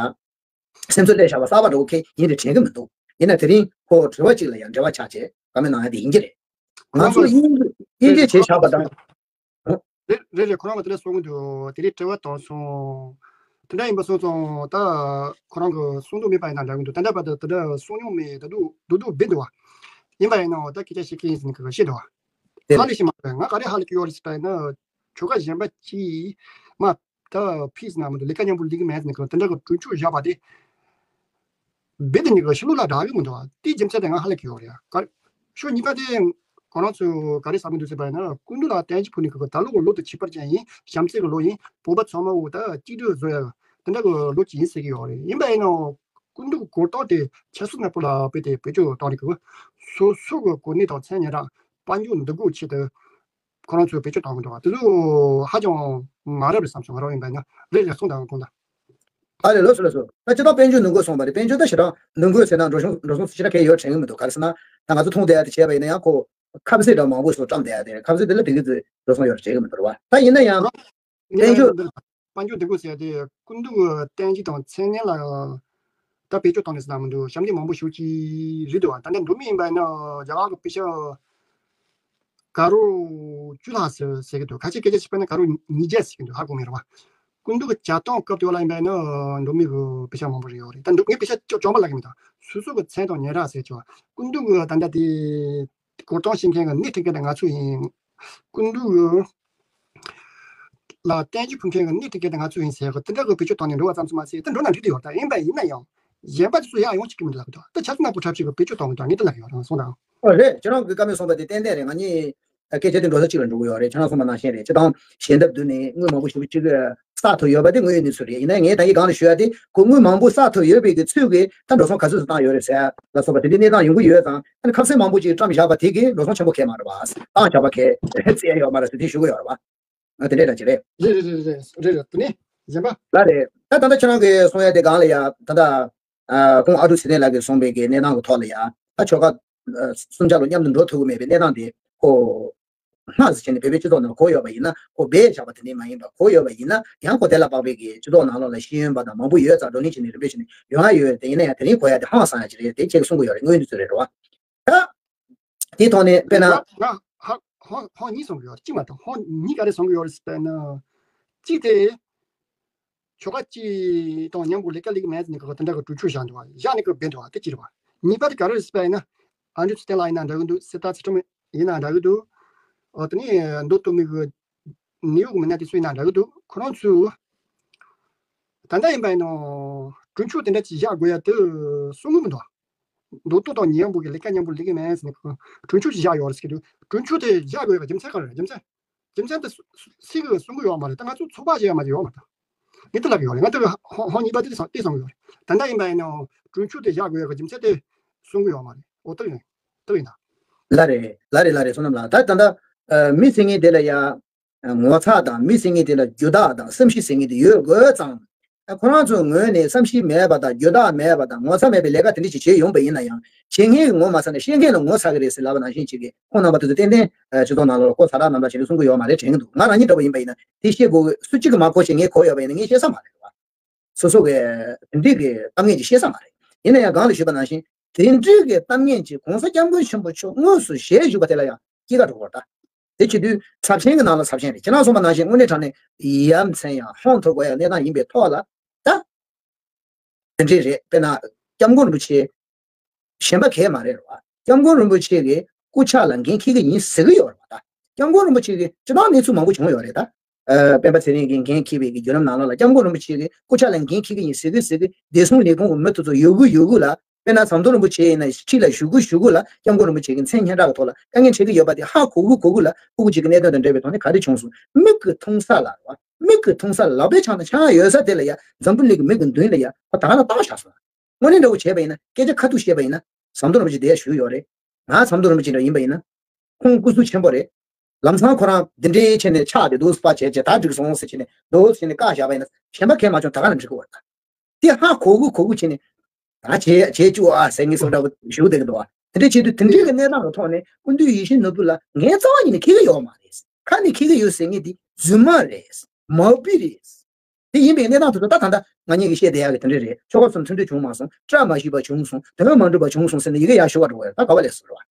སེམས་ཚོར་སླེབས་བཞག་པ་གསར་པ་འདྲ་པོ་ཁེ་ཡིན་རེད་དྲན་གི་མི་འདུག་ཡིན་ན་དེ་རིང་ཁོ་དྲི་བ་ཅིག་ལ་ཡང་འབྲེལ་བ་ཆགས་བྱས་བཀའ་མོལ་གནང་ཡ་དེ་ཡིན་གྱི་རེད། ང་ཚོ་དབྱིན་ཇི་དབྱིན་ཇི་བྱས་བཞག་པ་དང་། རེད་རེད་རེད། ཁོ་རང་གིས་དེ་འདྲ་གསུང་གི་འདུག་དེ་རིང་དྲི་བ་བཏང་སོང་། དེ་འདྲ་ཡིན་པ་སོང་ཙང་ད་ཁོ་རང་གིས་གསུང་འདོད་མེད་པ་ཡིན་ན་འདྲ་གི་འདུག་ད་ལྟ་བར་དུ་དེ་འདྲ་གསུང་མྱོང་མེད། ད་དུང་སྡུག་སྡུག་སྡུག་འབིན་འདུག་བ། ཡིན་པ་ཡིན་ནའང་ད་སྐད་ཆ་བཤད་མཁན་ཡིན་ཟེར་ནས་ཁོས་བཤད་འདུག་བ། དེ་ཧ་ལས་ཤེས་མ་རེད། ང་ག་རེ་ཧ་ལས་ཀྱི་ཡོད་རེད་ཟེར་བ་ཡིན་ན། ཆོལ་ཁ་གཞན་པ་གཅིག་མ་ད་ཕུད་ཟེར་ན་མི་འདུག་ལས་ཀ་མཉམ་པོ་ལས་ཀྱི་མེད་ཟེར་ནས་ཁོས་དེ་འདྲ་གི་གྲོས་ཆོད་བཞག་པ་དེ། རྦད་དེ་ནི་གི་ཕྱི་ལོགས་ལ་བསྒྲགས་ཀྱི་མི་འདུག་བ། དེའི་རྒྱུ་མཚན་དེ་ང་ཧ་ལས་ཀྱི་ཡོད་རེད། ག་རེ། ཕྱོགས་གཉིས་པ་དེ་ཁོ་རང་ཚོས་ག་རེ་ཟེར་གྱི་འདུག་ཟེར་བ་ཡིན་ན། སྐུ་མདུན་ལ་བརྟན་བཞུགས་ཕུལ་ནས་གི་ད་ལོ་གི་ལོ་དེ་ཁྱད་པར་ཅན་ཡིན། བྱམས་བརྩེ་གི་ལོ་ཡིན། བོད་པ་ཚང་མ་འོ་ད་གཅིག་སྒྲིལ་བཟོ་ཡ་དེ་འདྲ་གི་ལོ་ཅིག་ཡིན་ཟེར་གྱི་ཡོད་རེད། ཡིན་པ་ཡིན་ནའང་ སྐུ་མདུན་གྱི་གོ་རྟོགས་དེ་ཆབ་སྲིད་ནག་པོ་ལ་དཔེ་དེ་བེད་སྤྱོད་གཏོང་རིགས་ཀྱི་སོ་སོ་གི་གོ་གནས་དང་མཚན་སྙན་གྲགས་དཔལ་འབྱོར་འདུ་འགོད་ཆེད་དུ་ཁོ་རང་ཚོས་བེད་སྤྱོད་གཏོང་གི་འདུག་བ། དེ་ཚོ་ཧ་ཅང་མ་རབས་རེད་བསམ་སོང་། ང་རང་ཡིན་པ་ཡིན་ན། རེད་རེད། གསུངས་དང་གོང་དང་། ཨ་ལས། ལགས་སོ་ལགས་སོ། ད་སྤྱིར་བཏང་དཔལ་འབྱོར་འདུ་འགོད་སོང་བ་རེད། དཔལ་འབྱོར་ད་ཞེ་དྲག་འདུ་འགོད་ཟེར་ན་འགྲོ་སོང་འགྲོ་སོང་ཞེ་དྲག་གང་ཡོད་དྲན་གི་མི་འདུག་ག་རེ་ཟེར་ན་ད་ང་ཚོ་མཐོང་བསྡད་ཡ་དེ་བྱས་པ་ཡིན་ན་ཡང་ཁོ་ཁ་ཟས་འདྲ་མང་པོ་ཞིག་བཀྲམ་བསྡད་ཡ་དེ་རེད། ཁ་ཟས་དེ་ལ་དེ་གི་ཚོད་འགྲོ་སོང་ཡོད་དྲན་གི་མི་འདུག་བ། ད་ཡིན་ན་ཡང་ངས་དཔལ་འབྱོར། དཔལ་འབྱོར་འདུ་འགོད་ཟེར་ཡ་དེ་སྐུ་མདུན་གྱི་བསྟན་བཅོས་དང་མཚན་སྙན་ལ་ད་བེད་སྤྱོད་བཏང་ནས་ཟེར་ན་མི་འདུག་ཞབས་འདེགས་མང་པོ་ཞུ་གི་རེད་འདུག་བ། ད་ལྟ་འགྲོ་མི་ཡིན་པ་ཡིན་ན་རྒྱ་གར་གྱི་པེ་ཤ་ཀ་རོར་བཅུ་ལྷག་ཟེར་ཟེར་གི་འདུག་ཁ་ཆེ་སྐད་ཆ་བཤད་པ་ན་ཀ་རོར་ཉིས་བརྒྱ་ཟེར་གི་འདུག་ཧ་གོ་མེད་རེད་བ། སྐུ་མདུན་གྱི་བྱ་སྟངས་སྐབས་དེ་བ་ལ་ཡིན་པ་ཡིན་ན་འགྲོ་མི་གི་པེ་ཤ་མང་པོ་རེད་ཡོད་རེད། ད་འགྲོ་ངས་པེ་ཤ་ཅོ་ཅོམ་པ་ལབ་གི་མེད། ད་སོ་སོ་གི་མཚན་དང་སྙན་གྲགས་ཟེར་ཆོག་སྐུ་མདུན་གྱི་ད་ལྟ་དེ་གོ་རྟོགས་བྱེད་མཁན་གྱི་སྣེ་ཁྲིད་མཁན་དེ་ང་ཚོ་ཡིན། སྐུ་མདུན་གྱི་ལ་བསྟན་བཅོས་ཕུལ་མཁན་གྱི་སྣེ་ཁྲིད་མཁན་དེ་ང་ཚོ་ཡིན་ཟེར་གི་དེ་འདྲ་གི་བེད་སྤྱོད་བཏང་ནས་འགྲོ་བ་ཙམ་ཙམ་མ་ཟད། དེ་འགྲོ་ན་འགྲིག་གི་ཡོད། ད་ཡིན་པ་ཡིན་ན་ཡང་གཞན་པ་དེ་ཚོ་ཡར་ཡོང་ཆོག་གི་མི་འདུག་ལབ་གི་འདུག་ད་ཆབ་སྲིད་ནག་པོ་འཁྲབ་བྱེད་ཀྱི་བེད་སྤྱོད་གཏོང་གི་འདུག་ངས་དེ་ལབ་གི་ཡོད་རང་སོང་དང་། ཨོ་རེད། ཁྱེད་རང་གི་བཀའ་མོལ་གསུངས་པ་དེ་ཏན་ཏན་རེད། ང་གཉིས་སྐད་ཆ་དེ་འགྲོ་ས་གཅིག་ལ་འགྲོ་གི་ཡོད་རེད། ཁྱེད་རང་གསུངས་པ་ནང་བཞིན་རེད། སྤྱིར་བཏང་ཞལ་འདེབས་བསྡུས་ནས་དངུལ་མང་པོ་ཞེ་པོ་ཅིག་བསགས་ཐུབ་ཡོད་པ་དེ་དངོས་ཡོད་གནས་ཚུལ་རེད། ཡིན་ན་ངས་ད་གིན་སྒང་ལ་ཞུ་ཡ་དེ་ཁོ་དངུལ་མང་པོ་བསགས་ཐུབ་ཡོད་པའི་གི་ཚུལ་གྱིས་ད་འགྲོ་སོང་ག་ཚོད་ཙམ་བཏང་ཡོད་རེད་ཟེར་ལ་སོགས་པ་དེ་འདྲའི་གནས་སྟངས་ཡོང་གི་ཡོད་ཙང་། ཨ་ནི་ཁ་ཟས་མང་པོ་ཅིག་བཀྲམ་བཞག་པ་དེ་གིས་འགྲོ་སོང་ཆེན་པོ་གས་མ་རེད་པ། བཏང་བཞག་པ་གས་བཙལ་ཡ་ཡོད་མ་རེད་ཟེར་དེ་ཞུ་གི་ཡོད་རེད་པ། ཨ་དེ་འདྲས་འདྲ་ཅིག་རེད། རེད་རེད་རེད་རེད་རེད་རེད། དེ་ནས་གཞན་པ། ལགས་རེད། ད་ད་ལྟ་ཁྱེད་རང་གིས་གསུང་ཡ་དེ་སྒང་ལ་ཡ་ད་ལྟ་ཨ་ཁོང་ཨ་ཀྲུག་ཚེ་བརྟན་ལགས་ཀྱིས་གསུངས་པའི་གི་གནས་སྟངས་ཀྱི་ཐོག་ལ་ཡ་ད་ཆོལ་ཁ་ཨ་གསུམ་ཆ་ལ་མཉམ་དུ་འགྲོ་ཐུབ་ཀྱི་མེད་པའི་གནས་སྟངས་དེ་ཁོ་སྔགས་ཟེར་བྱས་ནས་བོད་པའི་སྤྱི་ཚོགས་ནང་གོ་ཡོད་པ་ཡིན་ན། ཁོ་སྦས་བཞག་པ་དེ་འདྲས་མ་ཡིན་པ། གོ་ཡོད་པ་ཡིན་ན་ཡང་ཁོ་དེ་ལ་དཔག་པའི་གི་སྤྱི་ཚོགས་ནང་ལོགས་ལ་ཤེས་ཡོན་པ་དང་མང་པོ་ཡོད་ཙང་བགྲོ་གླེང་བྱས་ནས་རིམ་པས་བྱས་ནས་ཡོང་ཡ་ཡོད། དེ་ཡིན་ན་ཡང་དེ་རིང་གོ་ཡ་དེ་ཧང་སང་ཡ་ཅིག་རེད། དེ་ཁྱེད་ཀྱིས་གསུང་གི་ཡོད་རེད། དངོས་ཡོད་གནས་ཚུལ་རེད་རེད་བ། ད་དེའི་ཐོག་ནས་དཔེར་ན། ང་ང་ཧ་ཧོ་ཧོ་གཉིས་གསུང་གི་ཡོད་རེད། གཅིག་མ་གཏོགས་ཧོ་གཉིས་ག་རེ་གསུང་གི་ཡོད་རེད་ཟེར་ན། གཅིག་དེ། ཆོལ་ཁ་གཅིག་དང་མཉམ་པོ་ལས་ཀ་ལས་ཀྱི་མེད་ཟེར་ནས་ག་དེ་འདྲ་གི་གྲོས་ཆོད་བཞག་འདུག་བ། བཞག་ནས་གི་བསྡད་འདུག་བ། དེ་གཅིག་རེད་བ། གཉིས་པ་དེ་ག་རེ་རེད་ཟེར་བ་ཡིན་ན། ཨ་འབྲུག་ཚེ་བརྟན་ལགས་ཡིན་ན་འདྲ་གི་འདུག་སྲིད་ཐར་ཚེ་ཁྲིམས་ཡིན་ན་འདྲ་གི་འདུག་ཨོ་དེ་ནས་མདོ་སྟོད་མི་གི་ནིའུ་ཡོག་མི་སྣ་དེ་ཚོ་ཡིན་ན་འདྲ་གི་འདུག་ཁོ་རང་ཚོས་ད་ལྟ་ཡིན་པ་ཡིན་ནོ། གྲོས་ཆོད་དེ་འདྲ་ཅིག་བཞག་དགོས་ཡ་དེ་གསུང་གི་མི་འདུག་མདོ་སྟོད་དང་མཉམ་པོ་གི་ལས་ཀ་མཉམ་པོ་ལས་ཀྱི་མེད་ཟེར་ནས་གྲོས་ཆོད་ཅིག་བཞག་ཡོད་རེད་ཟེར་གྱི་འདུག་གྲོས་ཆོད་དེ་བཞག་དགོས་ཡ་རྒྱུ་མཚན་ག་རེ་རེད། རྒྱུ་མཚན། རྒྱུ་མཚན་དེ་སུ་སུ་སུ་གིས་གསུང་གི་ཡོད་མ་རེད། ད་ང་ཚོ་ཚོགས་པ་ཞིག་ཡོད་མ་རེད། ཡོད་མ་རེད། ངས་དེ་ལབ་ཀྱི་ཡོད་རེད། ང་དེ་ཧོ་ཧོ་གཉིས་པ་དེ་དེ་གསུང་གི་ཡོད་རེད། ད་ལྟ་ཡིན་པ་ཡིན་ནོ། གྲོས་ཆོད་དེ་བཞག་དགོས་ཡ་གི་རྒྱུ་མཚན་དེ་གསུང་གི་ཡོད་མ་རེད། འོ་དེ་ཡིན། དེ་ཡིན་ད། ལགས་རེད། ལགས་རེད། ལགས་རེད། བསོད་ནམས་ལགས། ད་ད་ལྟ་ཨ་མི་ཟེར་མཁན་དེ་ལ་ཡ་ངོ་ཚ་དང་མི་ཟེར་མཁན་དེ་ལ་རྒྱུ་དག་དང་བསམ་ཤེས་ཟེར་མཁན་དེ་ཡོད་དགོས་ཙང་། ཨ་ཁོ་རང་ཚོའི་ངོས་ནས་བསམ་ཤེས་མེད་པ་དང་རྒྱུ་དག་མེད་པ་དང་ངོ་ཚ་མེད་པའི་ལས་ཀ་དེ་འདྲ་ཞིག་བྱས་ཡོང་པ་ཡིན་ན་ཡང་། བྱེད་མཁན་གྱིས་ངོ་མ་ཚ་ནས་བཤད་མཁན་ལ་ངོ་ཚ་གི་རེད་ཟེར་ལབ་པ་ནང་བཞིན་ཅིག་གིས་ཁོང་རྣམ་པ་དེ་ཚོ་ཏན་ཏན་ཨ་སྤྱི་ཚོགས་ནང་ལ་ཁོ་ཚ་དྲག་རྣམ་དག་བྱས་ནས་གསུང་གི་ཡོད་མ་རེད་དྲན་གྱི་འདུག་ང་རང་ཉིད་འདྲ་པོ་ཡིན་པ་ཡིན་ན་དེ་བཤད་དགོས། སུ་གཅིག་གིས་མ་གོ་ཞིག་ངས་གོ་ཡོད་པ་ཡིན་ན་ངས་བཤད་ས་མ་རེད་བ། སོ་སོ་གི་དེ་འདྲའི་གི་གཏམ་ངན་ཅིག་བཤད་ས་མ་རེད། ཡིན་ན་ཡང་གང་ལ་ཞུས་པ་ནང་བཞིན་དེ་འདྲའི་གི་གཏམ་ངན་ཅིག་གོང་ས་སྐྱབས་མགོན་ཆེན་པོ་མཆོག་དངོས་སུ་ཞལ་བཞུགས་པ་དེ་ལ་ཡང་སྐྱེ་ཀ་འགྲོ་གི་རེད་ད། དེ་བྱེད་དུས་ཚབས་ཆེན་གྱི་ནང་ལ་ཚབས་ཆེན་རེད། ཁྱེད་རང་གསུངས་པ་ནང་བཞིན་དངོས་གནས་དྲང་གནས་ཡ་མཚན་ཡང་ཧོན་ཐོར་དགོས་ཡ་གནས་སྟངས་ཡིན་པའི་ཐོག་ལ་ད། དེ་འདྲས་རེད། དཔེར་ན་སྐྱབས་མགོན་རིན་པོ་ཆེ་གཞན་པ་གས་མ་རེད་རེད་བ། སྐྱབས་མགོན་རིན་པོ་ཆེ་གི་སྐུ་ཕྱག་ལ་འགན་འཁྱེར་གི་ཡིན་ཟེར་གི་ཡོད་རེད་བ། ད་སྐྱབས་མགོན་རིན་པོ་ཆེ་གི་སྤྱིར་བཏང་གནས་ཚུལ་མང་པོ་བྱུང་ཡོད་རེད་ད། ཨ་སྤེན་པ་ཚེ་རིང་གིས་འགན་འཁྱེར་བའི་གི་བརྒྱུད་རིམ་ནང་ལོགས་ལ་སྐྱབས་མགོན་རིན་པོ་ཆེ་གི་སྐུ་ཕྱག་ལ་འགན་འཁྱེར་གི་ཡིན་ཟེར་གི་ཟེར་གི་བདེ་སྲུང་ལས་ཁུངས་གི་མི་དེ་ཚོ་ཡོད་གི་ཡོད་གི་ལ། དཔེར་ན་ཟམ་གདོང་རིན་པོ་ཆེ་ཡིན་ན་ཁྲིད་ལ་བཞུགས་གི་བཞུགས་གི་ལ་སྐྱབས་མགོན་རིན་པོ་ཆེ་གི་མཚན་སྙན་གྲགས་ཀྱི་ཐོག་ལ་དཀའ་ངལ་འཕྲད་གི་ཡོད་པ་དེ་ཧ་གོ་གི་གོ་གི་ལ། ཕྲུ་གུ་གཅིག་གི་གནད་དོན་དང་འབྲེལ་བའི་ཐོག་ནས་ག་རེ་བྱུང་སོང་། མིག་གིས་མཐོང་ས་ལ་རེད་བ། མིག་གིས་མཐོང་ས་ལག་པས་འཆང་ན་འཆང་ཡ་ཡོད་ས་དེ་ལ་ཡ་འཛམ་བུ་གླིང་གི་མིག་གི་མདུན་ལ་ཡ་ཁོ་ད་ག་ལ་བཏང་བཞག་སོང་། དངོས་གནས་འདྲ་བོ་བྱས་པ་ཡིན་ན་སྐད་ཆ་ཁ་ཐུག་བཤད་པ་ཡིན་ན་ཟམ་གདོང་རིན་པོ་ཆེ་དེ་ཡ་བཞུགས་ཡོད་རེད། ང་ཟམ་གདོང་རིན་པོ་ཆེ་འདྲ་ཡིན་པ་ཡིན་ན་ཁོང་སྐུ་གཟུགས་ཆེན་པོ་རེད། ལམ་སང་ཁོ་རང་འདི་འདྲའི་བྱས་ནས་ཆགས་ཏེ་འདུག་སྤ་བྱས་བྱས་ད་འགྲིག་སོང་ཟེར་བྱས་ནས་འདུག་བྱས་ནས་བཀག་བཞག་པ་ཡིན་ན་གཞན་པ་གས་མ་བྱུང་ད་ག་ལ་འགྲིག་གི་ཡོད་རེད། དེ་ཧ་གོ་གི་གོ་གི་བྱས་ནས་ད་བྱས་བྱས་བཅུག་ཨ་ཟེར་ངེས་སོ་འདྲ་བོ་ཞུ་བསྡད་ཀྱི་འདུག་ཨ། དེ་འདྲ་བྱེད་དུས་དེ་འདྲའི་གི་གནས་སྟངས་ཀྱི་ཐོག་ནས་སྐུ་མདུན་ཡིད་བཞིན་ནོར་བུ་ལ་ངས་རྩ་བ་ཉིད་ནས་འཁེལ་གི་ཡོད་མ་རེད། ཁ་ནས་འཁེལ་གི་ཡོད་ཟེར་ངེས་དེ་རྫུན་མ་རེད། མ་བུ་རེད། དེ་ཡིན་པའི་གནས་སྟངས་དེ་ཚོ་ད་ད་ལྟ་ང་གཉིས་ཀྱིས་བཤད་བསྡད་ཡག་གི་དེ་འདྲ་རེད། ཆོལ་ཁ་གསུམ་མཐུན་སྒྲིལ་བྱུང་མ་སོང་། བཀྲ་མ་ཤིས་པ་བྱུང་སོང་། དོན་མ་འགྲུབ་པ་བྱུང་སོང་ཟེར་ནས་ཡི་གེ་ཡར་ཞུ་བ་འགྲོ་བ་རེད། ད་ག་བ་ལས་ཟེར་བ།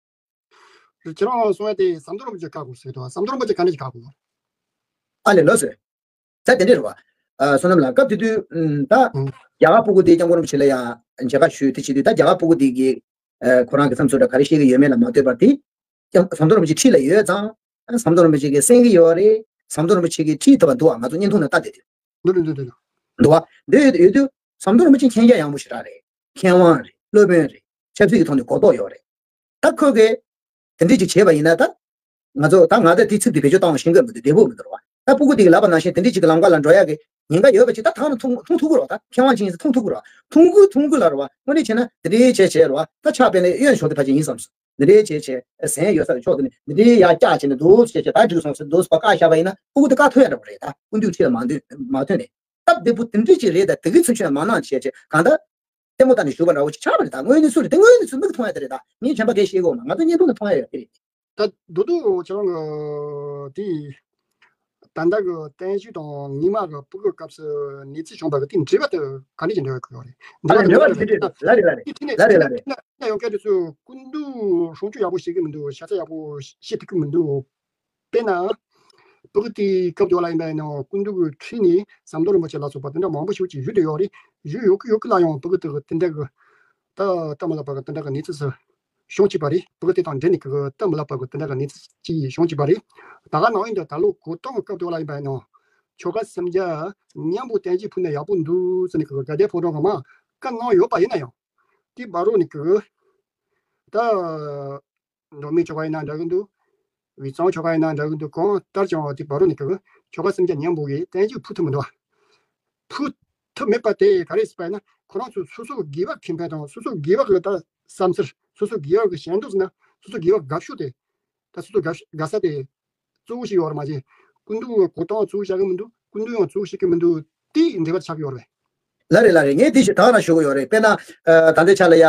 ཁྱེད་རང་གསུང་ཡ་དེ་ཟམ་གདོང་རིན་པོ་ཆེ་བཀག་དགོས་ཟེར་གི་འདུག་ཟམ་གདོང་རིན་པོ་ཆེ་ག་འདྲ་ཞིག་བཀག་དགོས། ཨ་ལས་ལགས་སོ། ད་དེ་འདྲ་རེད་བ། ཨ་བསོད་ནམས་ལགས་སྐབས་དེ་དུས་ཨུམ་ད་ཨུམ་རྒྱ་གར་སྤུ་གུ་དེ་སྐྱབས་མགོན་རིན་པོ་ཆེ་ལ་ཡང་མཇལ་ཁ་ཞུས་དེ་བྱེད་དུས་ད་རྒྱ་གར་སྤུ་གུ་དེ་གིས་ཨ་ཁོ་རང་གི་བསམ་ཚུལ་འདྲ་ག་རེ་བཤད་ཀྱི་ཡོད་མེད་ལ་མ་ལྟོས་པར་དེ་ཀྱང་ཟམ་གདོང་རིན་པོ་ཆེ་འཁྲིས་ལ་ཡོད་ཙང་ཨ་ཟམ་གདོང་རིན་པོ་ཆེ་གིས་གསན་གྱི་ཡོད་རེད། ཟམ་གདོང་རིན་པོ་ཆེ་གིས་ཁྲིད་ཐུབ་པ་འདུག་ཨ། ང་ཚོ་བརྙན་ཐུང་ནང་ལྟ་བསྡད་དུས། འདུག་འདུག་འདུག་འདུག་འདུག་བ། འདི་ཡོད་ཡོད་དུས་ཟམ་གདོང་རིན་པོ་ཆེ་མཁྱེན་རྒྱ་ཡངས་པོ་ཞེ་དྲག་རེད། མཁས་དབང་རེད། སློབ་དཔོན་རེད། ཆབ་སྲིད་ཀྱི་ཐོག་ནས་གོ་རྟོགས་ཡོད་རེད། ད་ཁོ་གིས་དེ་འདྲས་ཅིག་བྱས་པ་ཡིན་ན་ད། ང་ཚོ་ད་ང་ད་དེ་ཚིག་དེ་བེད་སྤྱོད་བཏང་བ་ཤེས་ཀྱི་མི་འདུག་བདེ་པོ་མི་འདུག་ར་བ། ད་སྤུ་གུ་དེ་གིས་ལབ་པ་ནང་བཞིན་དེ་འདྲས་ཅིག་གི་ལམ་ཁ་ལ་འགྲོ་ཡག་གི་ ཉེན་ཁ་ཡོད་པ་ཅིག་ད་ཐང་ནས་མཐོང་མཐོང་ཐུབ་ཀྱི་རེད་བ། ད་མཁས་དབང་ཅིག་ཡིན་ཟེར་མཐོང་ཐུབ་ཀྱི་རེད་བ། མཐོང་ཁུལ་མཐོང་ཁུལ་ལ་རེད་བ། དངོས་གནས་བྱས་ན་འདི་འདྲའི་བྱས་བྱས་རེད་བ། ད་ཕྱག་དཔེ་ལས་གཡོན་ཞོག་དེ་ཕལ་ཆེར་ཡིན་བསམ་སོང་། འདི་འདྲའི་བྱས་བྱས་ཟན་ཡོད་ས་ཕྱོགས་དེ་ནས་འདི་འདྲའི་ཡར་བཀྱག་བྱས་ནས་འདུག་བྱས་བྱས་ད་འགྲིག་སོང་ཟེར་འདུག་བཀག་བཞག་པ་ཡིན་ན་ཕྲུ་གུ་དེ་བཀག་ཐུབ་ཡ་འདྲ་པོ་རེད། ད་སྐུ་མདུན་ཁྲི་ལ་མ་འདུག་མ་ཐོན་ནས་སྟབས་བདེ་པོ་དེ་འདྲ་ཅིག་རེད། ད་དེ་གི་ཚུལ་ཤོད་མ་གནང་བྱས་བྱས་གང་ལྟར་ལྟད་མོ་ལྟ་ནས་བཞུགས་པ་འདྲ་པོ་ཅིག་ཆགས་པ་རེད། ད་དངོས་གནས་སུ་རེད། དེ་དངོས་གནས་སུ་མིག་མཐོང་ཡ་དེ་རེད། ད་ངས་གཞན་པ་གས་བཤད་གི་ཡོད་མ། ང་ཚོ་བརྙན་ཐུང་ནས་མཐོང་ཡ་ཡོད་དེ་རེད། ད་རྡོ་རྡོ་ཁྱེད་རང་གི་དེ་ད་ལྟ་གི་བསྟན་བཅོས་དང་རྙིང་མ་གི་སྤུ་གུ་སྐབས་སུ་གནས་ཚུལ་བྱུང་བ་གི་དེ་འབྲེལ་བ་དེ་ག་འདྲ་ཅིག་འབྲེལ་བ་ཡོད་རེད། ཨ་ལས། འབྲེལ་བ་དེ་འབྲེལ་བ་དེ་འབྲེལ་ལ་རེད་ལ་རེད། དེ་ནས་ལ་རེད་ལ་རེད། དེ་ན་ཡང་སྐད་དུ་སུ་སྐུ་མདུན་སྲུང་སྐྱོབ་ཡག་པོ་བྱེད་གི་མི་འདུག་ཤ་ཚ་ཡག་པོ་བཤད་ཐུབ་གི་མི་འདུག་དཔེར་ན། སྤུ་གུ་དེའི་སྐབས་དེ་བ་ལ་ཡིན་པ་ཡིན་ནའང་སྐུ་མདུན་གྱི་ཁྲིད་ནས་ཟམ་གདོང་རིན་པོ་ཆེ་ལ་སོགས་པ་དེ་འདྲ་མང་པོ་ཞིག་ཅིག་བཞུགས་བསྡད་ཡོད་རེད། བཞུགས་ཡོད་ཀི་ཡོད་ཀི་ལ་ཡང་སྤུ་གུ་དེ་གི་དེ་འདྲ་གི་ད་སྟབས་མ་ལེགས་པ་གི་དེ་འདྲ་གི་གནས་ཚུལ་ཞིག་བྱུང་བཅུག་པ་རེད། སྤུ་གུ་དེ་དང་འབྲེལ་ནས་གི་སྟབས་མ་ལེགས་པ་གི་དེ་འདྲ་གི་གནས་ཚུལ་ཅིག་བྱུང་བཅུག་པ་རེད། ད་ག་ནང་བཞིན་དུ་ད་ལོ་གོ་སྟོན་གི་སྐབས་དེ་བ་ལ་ཡིན་པ་ཡིན་ནའང་ཆོལ་ཁ་སེམས་རྒྱ་མཉམ་པོ་བསྟན་བཅོས་ཕུལ་ན་ཡག་པོ་འདུག་ཟེར་ནས་གི་དགའ་ལྡན་ཕོ་བྲང་གི་མ་བཀའ་གནང་ཡོད་པ་ཡིན་ན་ཡང་དེ་བར་རོ་ནས་གི་ད། མདོ་སྨད་ཆོལ་ཁ་ཡིན་ན་འདྲ་གི་འདུག་དབུས་གཙང་ཆོལ་ཁ་ཡིན་ན་འདྲ་གི་འདུག་གང་ལྟར་ཀྱང་དེ་བར་རོ་ནས་གི་ཆོལ་ཁ་སེམས་རྒྱ་མཉམ་པོ་གིས་བསྟན་བཅོས་ཕུལ་ཐུབ་མི་འདུག་ཕུལ་ཐུབ་མེད་པ་དེ་ག་རེ་ཟེར་བ་ཡིན་ན་ཁོ་རང་ཚོ་སོ་སོ་དགེ་བ་ཁེ་ཕན་དང་སོ་སོ་དགེ་བ་གི་ད་བསམ་ཚུལ་སོ་སོ་དགེ་བ་གི་ཞེན་འདོད་ཟེར་ན་སོ་སོ་དགེ་བ་དགའ་ཤོས་དེ་ད་སོ་སོ་དགའ་དགའ་ས་དེ་གཙོ་བོ་ཞིག་ཡོད་རེད་མ་གཞི། སྐུ་མདུན་གི་གོ་སྟངས་གཙོ་བོ་བཞག་གི་མི་འདུག་སྐུ་མདུན་ཡང་གཙོ་བོ་བཞག་གི་མི་འདུག་དེ་འབྲེལ་བ་ཆགས་ཀྱི་ཡོད་རེད། ལ་རེད་ལ་རེད། ངས་དེ་ཞིག་ད་ག་རང་ཞུ་གི་ཡོད་རེད། དཔེར་ན་ད་ལྟའི་ཆ་ལ་ཡ།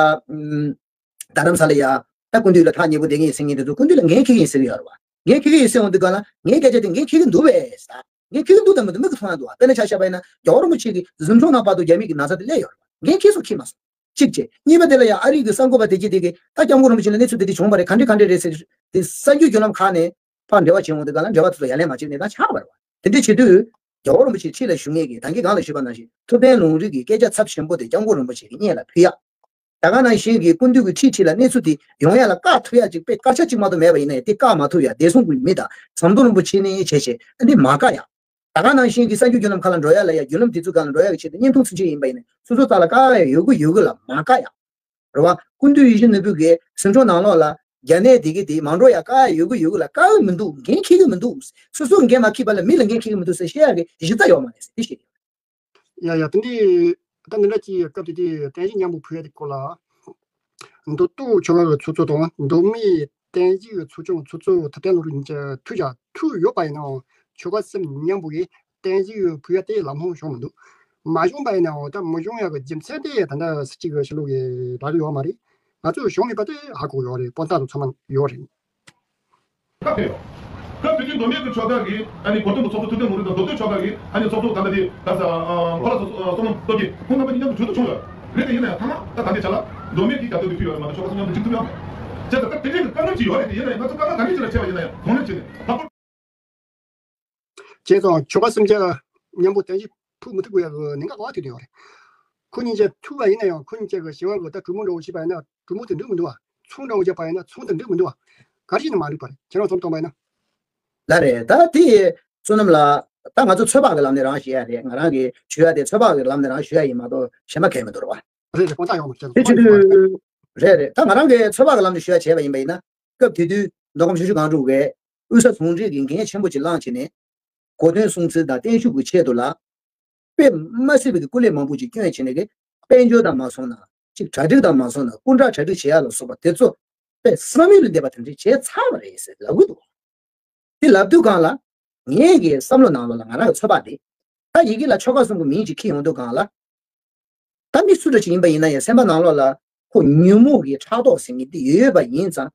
རྡ་རམ་ས་ལ་ཡ། ད་སྐུ་མདུན་ལ་ཐག་ཉེ་པོ་བསྡད་མཁན་ཡིན་ཟེར་མཁན་དེ་ཚོ་སྐུ་མདུན་ལ་འགན་འཁྱེར་གྱི་ཡིན་ཟེར་གྱི་ཡོད་རེད་བ། འགན་འཁྱེར་གྱི་ཡིན་ཟེར་འོང་དུས་ག་ལ་ངའི་སྐད་ཆ་དེ་འགན་འཁྱེར་གྱི་འདུག་བས་ཟེར། འགན་འཁྱེར་གྱི་འདུག་དང་མི་འདུག་མིག་གིས་མཐོང་ཡ་འདུག་བ། དཔེར་ན་ཆ་བཞག་པ་ཡིན་ན་རྒྱལ་བ་རིན་པོ་ཆེ་གི་གཟིམ་ཆུང་ནང་བར་དུ་རྒྱ་མི་གི་ན་ཚ་དེ་སླེབས་ཡོད་རེད་བ། འགན་འཁྱེར་སོང་འཁྱེར་མ་སོང་། གཅིག་བྱས། གཉིས་པ་དེ་ལ་ཡ་ཨ་རི་གི་གསར་འགོད་པ་དེ་གྱིས་དེ་གི་ད་སྐྱབས་མགོན་རིན་པོ་ཆེ་ལ་གནས་ཚུལ་དེ་དེ་བྱུང་བ་རེད། ག་འདྲ་ག་འདྲ་རེད་ཟེར་དེ་གསར་འགྱུར་བརྒྱུད་ལམ་ཁག་ནས་ཕར་འབྲེལ་བ་བྱེད་འོང་དུས་ག་ལ་འབྲེལ་བ་དེ་ཚོ་ཡ་ལན་མ་བྱེད་ནས་ད་ཆགས་པ་རེད་བ། དེ་འདྲ་བྱེད་དུས། རྒྱལ་བ་རིན་པོ་ཆེ་ཁྲི་ལ་བཞུགས་མཁན་གྱི་ད་གིན་གོང་ལ་ཞུས་པ་ནང་བཞིན་ཐུབ་བསྟན་ལུང་རིགས་ཀྱི་སྐད་ཆ་ཚབས་ཆེན་པོ་དེ་སྐྱབས་མགོན་རིན་པོ་ཆེ་གི་སྙན་ལ་ཕུལ་ཡག་ད་ག་ནང་བཞིན་གྱི་སྐུ་མདུན་གྱི་ཁྲི་ཁྲི་ལ་གནས་ཚུལ་དེ་ཡོང་ཡ་ལ་བཀག་ཐུབ་ཡ་ཅིག་དཔེ་བཀག་ཆ་གཅིག་མ་གཏོགས་མེད་པ་ཡིན་ན་ཡང་དེ་བཀག་མ་ཐུབ་ཡ་བདེ་སྲུང་གི་མི་དང་ཟམ་གདོང་རིན་པོ་ཆེ་ནས་བྱས་བྱས་ཨ་འདི་མ་བཀག་ཡ། ད་ག་ནང་བཞིན་གྱི་གསར་འགྱུར་བརྒྱུད་ལམ་ཁག་ལ་འགྲོ་ཡ་ལ་ཡ་བརྒྱུད་ལམ་དེ་ཚོ་སྒང་ལ་འགྲོ་ཡ་གི་ཆེད་དུ་བརྙན་ཐུང་ཚུན་ཆད་ཡིན་པ་ཡིན་ན་སོ་སོ་རྩ་ལ་བཀག་ཡ་ཡོད་གི་ཡོད་གི་ལ་མ་བཀག་ཡ། རེད་བ། སྐུ་མདུན་ཡིད་བཞིན་ནོར་བུ་གི་གཟིམ་ཆུང་ནང་ལོགས་ལ་རྒྱ་ནད་དེ་གི་དེ་མ་འགྲོ་ཡ་བཀག་ཡ་ཡོད་གི་ཡོད་གི་ལ་བཀག་གི་མི་འདུག་འགན་འཁྱེར་གི་མི་འདུག་སོ་སོ་འགན་མ་འཁྱེར་བ་ལ་མི་ལ་འགན་འཁྱེར་གི་མི་འདུག་ཟེར་བཤད་ཡ་གི་གཞི་རྩ་ཡོད་མ་རེད་ཟེར་དེ་བཤད་ཡོད། ཡ་ཡ་དེ་འདྲའི་ད་འདི་འདྲ་ཅིག་སྐབས་དེ་དུས་བསྟན་བཅོས་མཉམ་པོ་ཕུལ་ཡ་དེ་སྐོར་ལ། མདོ་སྟོད་ཆོལ་ཁ་གི་ཚོགས་གཙོ་དང་མདོ་སྨད་བསྟན་བཅོས་ཀྱི་ཚོགས་ཆུང་ཚོགས་གཙོ་ཐུབ་བསྟན་ལུང་རིགས་ཀྱི་ཐུགས་ཀྱང་ཐུགས་ཡོད་པ་ཡིན་ནའང་ཆོལ་ཁ་སེམས་མཉམ་པོ་གིས་བསྟན་བཅོས་ཕུལ་ཡ་དེ་ལམ་ལྷོང་བྱུང་མི་འདུག་མ་བྱུང་པ་ཡིན་ནའང་ད་མི་བྱུང་ཡ་གི་རྒྱུ་མཚན་དེ་ད་ལྟ་སྲིད་སྤྱི་གི་ཕྱི་ལོགས་ཀྱི་རག་གི་ཡོད་མ་རེད། ང་ཚོས་བྱུང་མེད་པ་དེ་ཧ་གོ་ཡོད་རེད། དཔང་རྟགས་དང་ཚང་མ་ཡོད་རེད། སྐབས་དེ་ཡོད། སྐབས་དེ་དུས་མདོ་སྨད་ཀྱི་ཆོལ་ཁ་གིས་ཨ་ནི་གོ་སྟོན་པ་ཚོགས་གཙོ་ཐུབ་བསྟན་ལུང་རིགས་དང་མདོ་སྟོད་ཆོལ་ཁ་གིས་ཨ་ནི་ཚོགས་གཙོ་ག་འདྲ་དེ་ད་ས་ཁོ་ལ་སོ་སོ་སོ་ནམ་སྟོབས་རྒྱས་ཁོང་རྣམ་པ་གཉིས་མཉམ་དུ་གྲོས་བསྡུར་བྱུང་ཡོད་རེད། དེ་ཡིན་ན་ཡང་ཐ་མ་ད་ད་ལྟའི་ཆ་ལ་མདོ་སྨད་ཀྱིས་རྒྱབ་སྐྱོར་དེ་ཕུལ་ཡོད་རེད་མ་གཏོགས་ཆོལ་ཁ་གསུམ་མཉམ་དུ་འགྲིག་ཐུབ་ཡོད་མེད། བྱས་ཙང་སྐབས་དེ་འདྲའི་གི་དཀའ་ངལ་ཅིག་ཡོད་རེད་དེ་ཡིན་ན་ཡང་ང་ཚོ་དཀའ་ངལ་ག་འདྲ་ཅིག་ལ་འཕྲད་པ་ཡིན་ན་ཡང་གོང་ལེན་བྱས་ནས་ལྷག་པར། བྱས་ཙང་ཆོལ་ཁ་སེམས་ཅན་མཉམ་པོ་བསྟན་བཅོས་ཕུལ་མི་ཐུབ་དགོས་ཡ་གི་གནད་འགག་ག་བ་ཐུག་བསྡད་ཡོད་རེད། ཁོ་གཉིས་ཆ་ཐུག་པ་ཡིན་ན་ཡང་ཁོ་གཉིས་ཆ་གི་བྱ་བ་གི་ད་གྲོས་མོལ་འདྲ་བོ་བྱས་པ་ཡིན་ན་གྲོས་མོལ་དེ་འགྲིག་མི་འདུག་བ། ཚོང་འདྲ་བོ་བརྒྱབ་པ་ཡིན་ན་ཚོང་དེ་འགྲིག་མི་འདུག་བ། ག་རེ་བྱས་ནས་མ་འགྲིག་པ་རེད། ཁྱེད་རང་ཚོ་མཐོང་པ་ཡིན་ན། ལ་རེད། ད་དེ་བསོད་ནམས་ལགས་ད་ང་ཚོ་ཚོད་དཔག་གི་ལམ་ནས་རང་ཞུ་ཡ་རེད། ང་རང་གི་ཞུ་ཡ་དེ་ཚོད་དཔག་གི་ལམ་ནས་རང་ཞུ་ཡ་ཡིན་མ་གཏོགས་གཞན་པ་གང་ཡང་མི་འདུག་རེད་བ། རེད་རེད། དཔང་རྟགས་ཡོད་མ་རེད། དེ་བྱེད་དུས་རེད་རེད། ད་ང་རང་གི་ཚོད་དཔག་གི་ལམ་ནས་ཞུ་ཡ་བྱས་པ་ཡིན་པ་ཡིན་ན། སྐབས་དེ་དུས་མདོ་ཁམས་ཆུ་བཞི་སྒང་དྲུག་གི་དབུས་ས་ཟུང་འབྲེལ་གྱི་འགན་ཆེན་པོ་ཅིག་བླངས་བྱས་ནས། གོ་སྟོན་སྲུང་བརྩི་དང་བརྟན་བཞུགས་ཀྱི་ཆེད་དུ་ལ། དཔེ་མ་སྲིད་པའི་སྐུ་ལས་མང་པོ་ཅིག་བསྐྱོན་བྱས་ནས་ཀྱི་དཔལ་འབྱོར་དང་མ་སོང་ན་ཅིག་གྲ་སྒྲིག་དང་མ་སོང་ན་སྐུ་འདྲ་གྲ་སྒྲིག་བྱེད་ཡ་ལ་སོགས་པ་དེ་ཚོ་དཔེ་བསམ་ཡུལ་ལས་འདས་པ་དེ་འདྲ་བྱས་ཚར་བ་རེད་ཟེར་ལབ་གི་འདུག་དེ་ལབ་དུས་སྒང་ལ་ངས་ཀྱི་བསམ་བློ་ནང་ལོགས་ལ་ང་རང་གི་ཚོད་དཔག་དེ་ད་ཡི་གེ་ལ་ཆོལ་ཁ་གསུམ་གྱི་མིང་ཅིག་འཁྱེར་ཡོང་དུས་སྒང་ལ། ད་མི་སུ་འདྲ་ཞིག་ཡིན་པ་ཡིན་ན་ཡང་སེམས་པ་ནང་ལོགས་ལ་ཁོ་ཉོན་མོངས་ཀྱི་ཕྲག་དོག་ཟེར་མཁན་འདི་ཡོད་པ་ཡིན་ཙང་།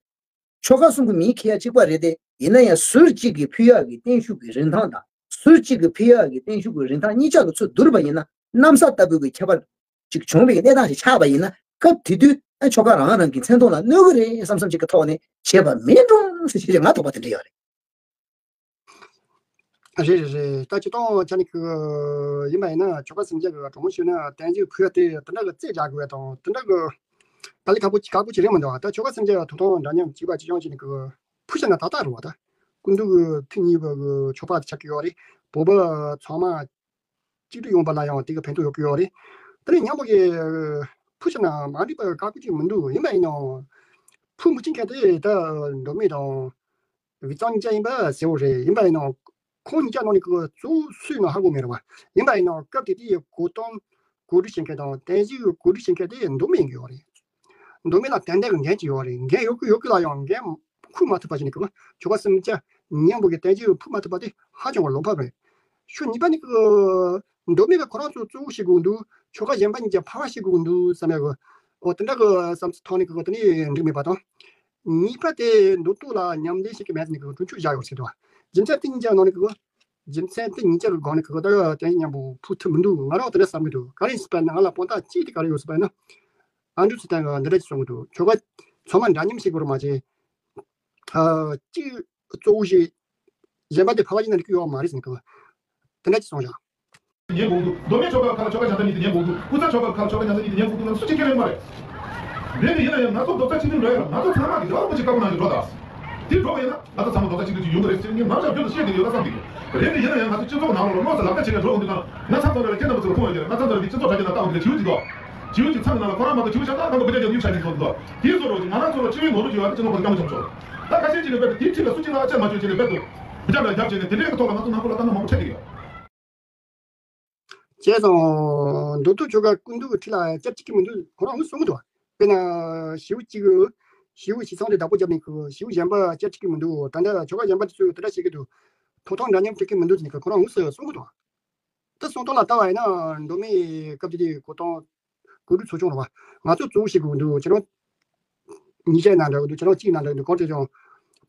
ཆོལ་ཁ་གསུམ་གྱི་མིང་འཁྱེར་ཡ་གཅིག་པ་རེད་དེ་ཡིན་ན་ཡང་ཟུར་གཅིག་གིས་ཕུལ་ཡག་གི་བརྟན་བཞུགས་ཀྱི་རིན་ཐང་དང་ཟུར་གཅིག་གིས་ཕུལ་ཡག་གི་བརྟན་བཞུགས་ཀྱི་རིན་ཐང་གཉིས་ཆ་གི་ཚུར་བསྡུར་བ་ཡིན་ན་གནམ་ས་ལྟ་བུ་གི་ཁྱད་པར་ཅིག་བྱུང་བའི་གནས་སྟངས་ཤིག་ཆགས་པ་ཡིན་ན་སྐབས་དེ་དུས་ཨ་ཆོལ་ཁ་རང་རང་གི་མཚན་མཐོང་ལ་གནོད་གི་རེད་བསམ་བསམ་ཅིག་གི་ཐོག་ནས་བྱས་པ་མིན་འགྲོ་ཟེར་ཞེས་ང་དོགས་པ་དེ་འདྲ་ཡོད་རེད། རེད་རེད་རེད། ད་སྤྱིར་བཏང་ཆ་ནས་གི་ཡིན་པ་ཡིན་ན་ཆོལ་ཁ་སེམས་ཅན་གི་གྲོས་མོལ་ཞུས་ན་བསྟན་བཅོས་ཕུལ་ཡ་དེ་དེ་འདྲ་གི་རྩོད་རྒྱག་དགོས་པ་དང་དེ་འདྲ་གི་དཀའ་ལས་ཁག་པོ་ཁག་པོ་ཅིག་རེད་མི་འདུག་ད་ཆོལ་ཁ་སེམས་ཅན་ཐོབ་ཐང་འདྲ་མཉམ་གཅིག་པ་གཅིག་རྐྱང་བྱས་ནས་གི་ཕུལ་བཞག་ན་ཏག་ཏག་རེད་བ། ད་སྐུ་མདུན་གི་ཐུགས་མཉེས་པ་གི་ཆོས་པ་དེ་ཆགས་ཀྱི་ཡོད་རེད། བོད་པ་ཚང་མ་གཅིག་སྒྲིལ་ཡོང་བ་ལ་ཡང་དེ་གི་ཕན་ཐོགས་ཡོད་ཀྱི་ཡོད་རེད། དེ་ནས་མཉམ་པོ་གི་ཕུལ་བཞག་ན་མ་འགྲིག་པ་ཁག་པོ་ཅིག་མི་འདུག་ཡིན་པ་ཡིན་ནའང་ཕུལ་མི་བྱེད་མཁན་དེ་ད་མདོ་སྨད་དང་། དབུས་གཙང་གཉིས་ཆ་ཡིན་པ་གསལ་བོ་རེད། ཡིན་པ་ཡིན་ནའང་ ཁོང་གཉིས་ཀ་ནང་ནས་ཀྱི་གཙོ་བོ་སུ་ཡིན་ནོ་ཧ་གོ་མེད་རེད་བ། ཡིན་པ་ཡིན་ནའང་སྐབས་དེ་དུས་གོ་སྟངས་གོ་སྒྲིག་བྱེད་མཁན་དང་བསྟན་བཅོས་ཀྱི་གོ་སྒྲིག་བྱེད་མཁན་དེ་མདོ་སྨད་ཡིན་གྱི་ཡོད་རེད། མདོ་སྨད་ལ་ཏན་ཏན་གྱི་འགན་ཅིག་ཡོད་རེད། འགན་ཡོད་ཀྱི་ཡོད་ཀྱི་ལ་ཡང་འགན་འཁུར་མ་ཐུབ་པ་ཞིག་ནི་ཀྱི་ཆོལ་ཁ་གསུམ་ཆ་མཉམ་པོ་གི་བསྟན་བཅོས་འཁུར་མ་ཐུབ་པ་དེ་ཧ་ཅང་གི་བློ་ཕམ་རེད། ཕྱོགས་གཉིས་པ་ནི་ཀྱི་མདོ་སྨད་ཀྱི་ཁོ་རང་ཚོ་གཙོ་བོ་བྱེད་དགོས་འདུག་ཆོལ་ཁ་གཞན་པ་གཉིས་ཀྱི་ཕར་བ་བྱེད་དགོས་འདུག་བསམ་ཡག་གི་འོ་དེ་འདྲ་གི་བསམ་ཚུལ་ཐོག་ནས་ཀྱི་དེ་ནི་འགྲིག་མེད་པ་དང་། གཉིས་པ་དེ་མདོ་སྟོད་ལ་མཉམ་ལས་བྱེད་ཀྱི་མེད་ནི་ཀྱི་གྲོས་ཆོད་བཞག་ཡོད་ཟེར་འདུག་རྒྱུ་མཚན་དེ་གཉིས་ཀྱི་ནང་ནས་ཀྱི་རྒྱུ་མཚན་དེ་གཉིས་ཀ་གི་སྒང་ནས་ཀྱི་ད་དེ་མཉམ་པོ་ཕུགས་ཐུབ་མི་འདུག་ང་རང་དེ་འདྲ་བསམ་གྱི་འདུག་ག་རེ་ཡིན་ཟེར་བ་ན་ང་ལ་དཔང་རྟགས་གཅིག་དེ་ག་རེ་ཡོད་ཟེར་བ་ན། ཨ་འབྲུག་ཚེ་བརྟན་གྱིས་འདི་འདྲ་ཅིག་གསུང་གི་འདུག་ཆོལ་ཁ་ཚང་མ་འདྲ་མཉམ་བྱེད་དགོས་རེད་མ་བྱེད། ཨ་གཅིག་གཙོ་བོ་ཞིག་གཞན་པ་དེ་ཕལ་པ་ཡིན་ན་འགྲིག་གི་ཡོད་མ་རེད་ཟེར་ནས་ཀྱི་དེ་འདྲ་ཅིག་གསུངས་བཞག་ཉན་དགོས་འདུག་མདོ་སྨད་ཆོལ་ཁ་ཁག་ལ་ཆོལ་ཁ་གཞན་དག་གཉིས་དེ་ཉན་དགོས་འདུག་སྐུ་ཚ་ཆོལ་ཁ་ཁག་ལ་ཆོལ་ཁ་གཞན་དག་གཉིས་དེ་ཉན་དགོས་འདུག་ལ་སུ་གཅིག་ཁས་ལེན་མ་རེད། རེད་དེ་ཡིན་ན་ཡང་ང་ཚོ་རྡོག་རྩ་གཅིག་སྒྲིལ་འགྲོ་ཡ་ལ་ང་ཚོ་ཚང་མ་གི་རྒྱབ་ལ་པོ་ཅིག་བཀའ་བསྒོ་གནང་གི་འགྲོ་དང་། དེ་འགྲོ་བ་ཡིན་ན་ང་ཚོ་ཚང་མ་རྡོག་རྩ་གཅིག་སྒྲིལ་གྱི་ཡོང་གི་རེད་ཟེར་ངས་ནམ་ཞག་རྒྱུན་དུ་བཤད་བསྡད་ཡོད་ལ་བསམ་གི། རེད་དེ་ཡིན་ན་ཡང་ང་ཚོ་སྤྱི་ཚོགས་ནང་ལོགས་ལ་དངོས་སུ་ལག་བསྟར་བྱེད་མཁན་འགྲོ་འོང་དུས་ན་ང་ཚང་ཚང་རེ་ལ་ཁྱེད་རྣམ་པ་ཚོ་ལ་ཁུངས་ཡོད་ཀྱི་རེད། ང་ཚང་ཚང་རེ་གི་སྤྱི་ཚོགས་དྲ་རྒྱ་ནང་ལྟ་འོང་དུས་ན་བྱིའུ་གཅིག་འདུག་བྱིའུ་གཅིག་ཚང་གི་ནང་ལ་ཁོ་རང་མ་གཏོགས་བྱིའུ་གཞན་དག་རྣམ་པ་བུ་ཆ་རྒྱ་ཡུལ་ཆ་ཞིག་ཚོགས་འདུག་དེའི་བཟོ་འདྲ་ཅིག་ང་རང་ཚོ་ལ་སྤྱི་བའི་ནོར་བུ་ཅིག་ཡོད་ཨ་ཅེ་ནོར་བུ་སྐྱབས་མགོན་ཆེན་པོ་མཆོག་ད་ཁ་ཤས་ཅིག་ནས་རྦད་དེ་དེའི་ཁྲིད་ལ་སུ་གཅིག་ལ་ཨ་ཅེ་མ་བཅོས་ཅིག་ནས་རྦད་དེ་བུ་ཆ་འདྲ་རྒྱབ་བྱས་ནས་དེ་འདྲའི་ཐོག་ལ་ང་ཚོ་ནང་ཁུལ་ལ་ལྟ་ན་མང་པོ་འཕྲད་ཀྱི་ཡོད། བྱས་ཙང་མདོ་སྟོད་ཆོལ་ཁ་སྐུ་མདུན་གྱི་ཁྲིད་ལ་སྐྱབས་གཅིག་གི་མི་འདུག་ཁོ་རང་ཧུ་གསུང་གི་འདུག་དཔེར་ན་བྱིའུ་གཅིག་གི་བྱིའུ་བྱིའུ་ཚང་དེ་བདག་པོ་བརྒྱབ་ནས་ཁོ་བྱིའུ་གཞན་པ་སྐྱབས་གཅིག་གི་མི་འདུག་ད་ལྟ་ཆོལ་ཁ་གཞན་པ་དེ་ཚོས་དེ་འདྲ་བྱེད་ཀྱི་འདུག་ཐོབ་ཐང་འདྲ་མཉམ་སྤྲད་ཀྱི་མི་འདུག་ཟེར་ནས་ཁོ་རང་ཧུ་སུ་གསུང་གི་འདུག་ད་གསུང་སྟངས་ལ་ལྟ་བ་ཡིན་ན་མདོ་སྨད་སྐབས་དེ་དུས་གོ་སྟངས་གོ་སྒྲིག་ཚོགས་ཆུང་རེད་བ། ང་ཚོ་གཙོ་བོ་བྱེད་དགོས་འདུག་ཁྱེད་རང་ཉིས་ཆ་ན་འདྲ་གི་འདུག་ཁྱེད་རང་གཅིག་ན་འདྲ་གི་འདུག་གང་དེ་ཀྱང་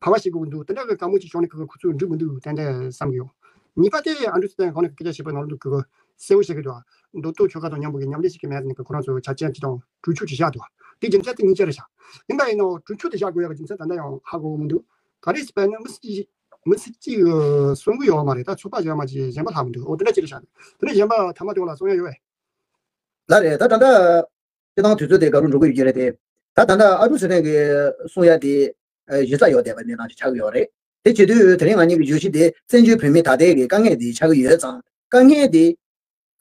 བར་བ་བྱེད་དགོས་འདུག་དེ་འདྲ་གི་བཀའ་མོལ་ཅིག་བྱུང་ནས་ཁོ་ཁོ་ཚོས་འགྲིག་མི་འདུག་ཏན་ཏན་བསམ་གི་ཡོད། གཉིས་པ་དེ་ཨ་འབྲུག་ཚེ་བརྟན་གང་ནས་སྐད་ཆ་བཤད་པའི་ནང་ལ་འདུག་གི་གསལ་བོ་བཤད་གི་འདུག་མདོ་སྟོད་ཆོལ་ཁ་དང་མཉམ་པོ་གི་མཉམ་ལས་བྱེད་ཀྱི་མེད་ནས་ཁོ་རང་ཚོས་ཆ་རྐྱེན་ཅིག་དང་གྲོས་ཆོད་ཅིག་བཞག་འདུག་དེ་རྒྱུ་མཚན་དེ་གཉིས་ཆ་རེད་ཤག་ཡིན་པ་ཡིན་ནའང་གྲོས་ཆོད་དེ་བཞག་དགོས་ཡག་གི་རྒྱུ་མཚན་ད་ལྟ་ཡང་ཧ་གོ་གི་མི་འདུག་ག་རེ་ཟེར་བ་ན་མི་སྲིད་ཅིག་མི་སྲིད་ཅིག་གསུང་གི་ཡོད་མ་རེད། ད་ཚོད་དཔག་བྱས་མ་ཅིག་གཞན་པ་ལྷག་མི་འདུག་འོ་དེ་འདྲ་ཅིག་རེད་ཤག་དེ་ནས་གཞན་པ་ཐ་མ་དེ་བ་ལ་གསུང་ཡ་ཡོད་པས། ལགས་རེད། ད་ད་ལྟ་སྤྱི་བཏང་དུས་ཚོད་དེ་ག་རུ་འགྲོ་གི་ཡོད་ཀྱི་རེད་དེ། ད་ད་ལྟ་ཨ་འབྲུག་ཚེ་བརྟན་གྱིས་གསུང་ཡ་དེ་གཞི་རྩ་ཡོད་བསྡད་པ་གནས་སྟངས་ཅིག་ཆགས་ཀྱི་ཡོད་རེད། དེ་བྱེད་དུས་དེ་རིང་ང་གཉིས་ཀྱི་བརྗོད་གཞི་དེ་བཙན་བྱོལ་བོད་མི་ད་ལྟའི་གི་དཀའ་ངལ་དེ་ཆགས་ཀྱི་ཡོད་ཙང་དཀའ་ངལ་དེ་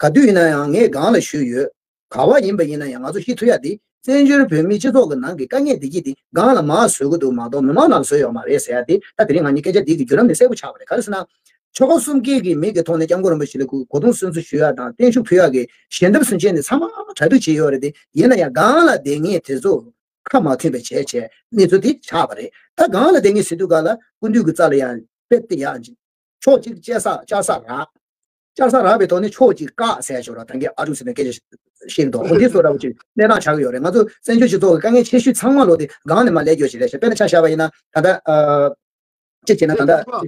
ག་དུས་ཡིན་ན་ཡང་ངས་སྒང་ལ་ཞུས་ཡོད། ག་བ་ཡིན་པ་ཡིན་ན་ཡང་ང་ཚོ་ཤེས་ཐུབ་ཡ་དེ་བཙན་བྱོལ་བོད་མིའི་སྤྱི་ཚོགས་ཀྱི་ནང་གི་དཀའ་ངལ་དེ་གྱིས་དེ་སྒང་ལ་མར་བཟོས་ཀྱི་འདུག་མ་གཏོགས་མི་མང་ནང་ལ་བཟོས་ཡོད་མ་རེད་ཟེར་ཡ་དེ་ད་དེ་རིང་ང་གཉིས་སྐད་ཆ་དེ་གི་བརྒྱུད་རིམ་ནས་གསལ་པོ་ཆགས་པ་རེད། ག་རེ་ཟེར་ན། ཆོལ་ཁ་གསུམ་ཀའི་གི་མི་གི་ཐོག་ནས་སྐྱབས་མགོན་རིན་པོ་ཆེ་ལ་གུ་གོ་སྟོན་སྲུང་བརྩི་ཞུ་ཡ་དང་བརྟན་བཞུགས་ཕུལ་ཡ་གི་ཞལ་འདེབས་སུ་བྱས་ནས་ཚང་མ་གྲ་སྒྲིག་བྱས་ཡོད་རེད་དེ། ཡིན་ན་ཡང་སྒང་ལ་བསྡད་མཁན་དེ་ཚོ་ཁ་མ་ཐུག་པའི་བྱས་བྱས་གནས་ཚུལ་དེ་ཆགས་པ་རེད། ད་སྒང་ལ་བསྡད་མཁན་ཟེར་དུས་ག་ལ་སྐུ་མདུན་གྱི་རྩ་ལ་ཡང་དཔེ་དེ་ཡང་ཕྱོགས་གཅིག་བཅད་ས་བཅད་ས་རག་བཅད་ས་རག་པའི་ཐོག་ནས་ཕྱོགས་གཅིག་བཀག་ཟེར་ཞོར་ལ་ད་གིན་ཨ་ཅུང་ཟེར་ནས་སྐད་ཆ་བཤད་འདུག་འོ་འདི་ཚོ་འདྲ་བོ་ཅིག་གནས་སྟངས་ཆགས་ཀྱི་ཡོད་རེད། ང་ཚོ་བཙན་བྱོལ་སྤྱི་ཚོགས་ཀྱི་དཀའ་ངལ་ཆེ་ཤོས་ཚང་མ་ལོ་དེ་སྒང་ནས་མར་སླེབས་ཡོད་ཞིག་རེད་ཤག་དཔེར་ན་ཆ་བཞག་པ་ཡིན་ན་ད་ལྟ་ཨ། གཅིག་བྱས་ན་ད་ལྟ་ཨ་ཅུང་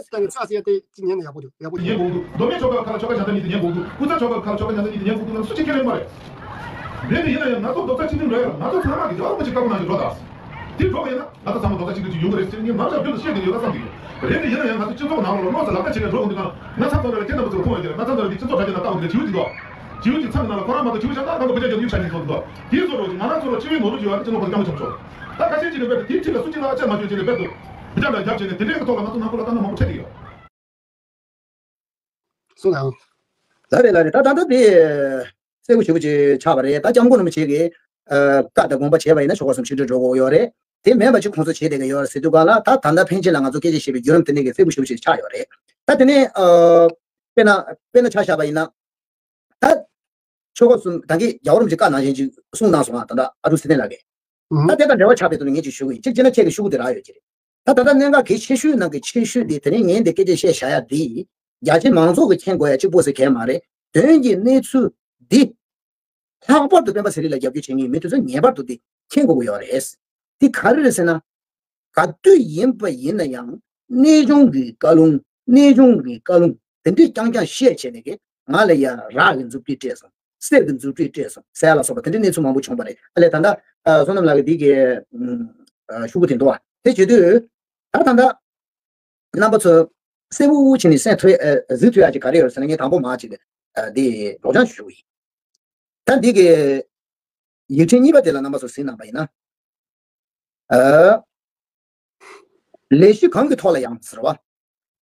ཟད་ནས་ཚ་ཟེར་ཏེ་གཅིག་ཉན་ན་ཡག་པོ་འདུག་ཡག་པོ་འདུག་ཉན་དགོས་འདུག་མདོ་སྨད་ཆོལ་ཁ་ཁག་ལ་ཆོལ་ཁ་གཞན་དག་གཉིས་དེ་ཉན་དགོས་འདུག་སྐུ་ཚ་ཆོལ་ཁ་ཁག་ལ་ཆོལ་ཁ་གཞན་དག་གཉིས་དེ་ཉན་དགོས་འདུག་ལ་སུ་གཅིག་ཁས་ལེན་མ་རེད། རེད་དེ་ཡིན་ན་ཡང་ང་ཚོ་རྡོག་རྩ་གཅིག་སྒྲིལ་འགྲོ་ཡ་ལ་ང་ཚོ་ཚང་མ་གི་རྒྱབ་ལ་པོ་ཅིག་བཀའ་བསྒོ་གནང་གི་འགྲོ་དང་། དེ་འགྲོ་བ་ཡིན་ན་ང་ཚོ་ཚང་མ་རྡོག་རྩ་གཅིག་སྒྲིལ་གྱི་ཡོང་གི་རེད་ཟེར་ངས་ནམ་ཞག་རྒྱུན་དུ་བཤད་བསྡད་ཡོད་ལ་བསམ་གི་ཡོད། རེད་དེ་ཡིན་ན་ཡང་ང་ཚོ་སྤྱི་ཚོགས་ནང་ལོགས་ལ་དངོས་སུ་ལག་བསྟར་བྱེད་མཁན་འགྲོ་འོང་དུས་ན་ང་ཚང་ཚང་རེ་ལ་ཁྱེད་རྣམ་པ་ཚོ་ཁོང་ཡོད་ཀྱི་རེད། ང་ཚང་ཚང་རེ་གི་སྤྱི་ཚོགས་དྲ་རྒྱ་ནང་ལྟ་འོང་གི་རེད། བྱིའུ་གཅིག་དང་བྱིའུ་གཅིག་ཚང་གི་ནང་ལ་ཁོ་རང་མ་གཏོགས་བྱིའུ་གཞན་དག་རྣམ་པ་བུ་ཆ་རྒྱ་ཡུལ་ཆ་ནས་ཚོགས་འདུག་དེའི་བཟོ་འདྲ་ང་རང་ཚོ་ལ་སྤྱི་བའི་ནོར་བུ་ཅིག་ཡོད་ཨ་ཅེ་ནོར་བུ་སྐྱབས་མགོན་ཆེན་པོ་མཆོག་ད་ཁ་ཤས་ཅིག་ནས་རྦད་དེ་དེའི་ཁྲིད་ལ་སུ་གཅིག་ལ་ཨ་ཅེ་མ་བཅོས་ཅིག་ནས་རྦད་དེ་བུ་ཆ་འདྲ་རྒྱབ་བྱས་ནས་དེ་འདྲའི་ཐོག་ལ་ང་ཚོ་ནང་ཁུལ་ལ་ལྟ་ན་མང་པོ་འཕྲད་ཀྱི་ཡོད། གསུངས་དང་། ལགས་རེད་ལགས་རེད། ད་ད་ལྟ་དེ་གསལ་པོ་ཞེ་པོ་ཅིག་ཆགས་པ་རེད། ད་སྐྱབས་མགོན་རིན་པོ་ཆེ་གིས་ཨ་བཀའ་དང་དགོངས་པ་བྱས་པ་ཡིན་ན་ཆོལ་ཁ་གསུམ་ཆིག་སྒྲིལ་འགྲོ་དགོས་ཡོད་རེད། དེ་མིན་པ་ཅིག་ཁོང་ཚོ་བྱེད་བསྡད་ཀྱི་ཡོད་རེད་ཟེར་དུས་སྒང་ལ་ད་ད་ལྟ་ཕན་ཆད་ལ་ང་ཚོ་སྐད་ཆ་བཤད་པའི་བརྒྱུད་རིམ་དེ་འདྲ་གི་གསལ་པོ་ཞེ་པོ་ཅིག་ཆགས་ཡོད་རེད། ད་དེ་ནས་ཨ་དཔེར་ན་དཔེར་ན་ཆ་བཞག་པ་ཡིན་ན། ད་ཆོལ་ཁ་གསུམ་ད་གིན་རྒྱལ་བ་རིན་པོ་ཆེ་བཀའ་ནང་བཞིན་ཅིག་གསུངས་གནང་སོང་ང་། ད་ལྟ་ཨ་རུ་སི་ཐན་ལགས་ཀྱིས། ད་དེ་དང་འབྲེལ་བ་ཆགས་པའི་ཐོག་ནས་ངས་ཅིག་ཞུ་གི་ཡིན། གཅིག་བྱས་ན་ཁྱེད་ཀྱིས་ཞུ་དགོས་དེ་རག་ཡོད་ཀྱི་རེད། ད་ད་ལྟ་གནད་འགག་གལ་ཆེ་ཤོས་ནང་གི་ཆེ་ཤོས་དེ་དེ་རིང་ངས་འདི་སྐད་ཆ་བཤད་བཞག་ཡ་འདི་རྒྱ་ཆེ་མང་ཚོགས་ཀྱིས་མཁྱེན་དགོས་ཡ་གཅིག་པོ་ཟེར་གལ་མ་རེད། དོན་གྱི་གནས་ཚུལ་འདི་ལྷག་པར་དུ་སྤེན་པ་ཚེ་རིང་ལ་རྒྱབ་སྐྱོར་བྱེད་མཁན་མི་དེ་ཚོས་ངེས་པར་དུ་འདི་མཁྱེན་དགོས་ཀྱི་ཡོད་རེད། འདི་ག་རེ་རེད་ཟེར་ན། ག་དུས་ཡིན་པ་ཡིན་ན་ཡང་གནས་ཆུང་གི་བཀའ་ལུང་གནས་ཆུང་གི་བཀའ་ལུང་དེ་འདྲས་རྐྱང་རྐྱང་བཤད་བྱས་ནས་ཀྱི་ང་ལ་ཡ་རག་གི་མཛུབ་ཐེལ་སྤྲད་སོང་། གསེར་གྱི་མཛུབ་ཐེལ་སྤྲད་སོང་ཟེར་ཡ་ལ་སོགས་པ་དེ་འདྲའི་གནས་ཚུལ་མང་པོ་བྱུང་བ་རེད། ཨ་ལས་ད་ལྟ་བསོད་ནམས་ལགས་ཀྱིས་འདི་གི་ཤོག་བུ་དེ་འདུག་བ། དེ་བྱེད་དུས་ད་ད་ལྟ་རྣམ་པ་ཚོ་གསལ་པོ་བྱས་ནས་གསན་ཐུབ་གཟིགས་ཐུབ་ཡ་ཅིག་ག་རེ་ཡོད་ཟེར་ན། ངས་དང་པོ་མ་ཅིག་འདི་སྒྲོག་སྦྱང་ཞུ་གི་ཡིན། ད་འདི་གི་ཡིག་ཕྲེང་གཉིས་པ་དེ་ལ་རྣམ་པ་ཚོ་གཟིགས་གནང་པ་ཡིན་ན། ཨ། ལས་གཞི་གང་གི་ཐོག་ལ་ཡང་ཟེར་བ།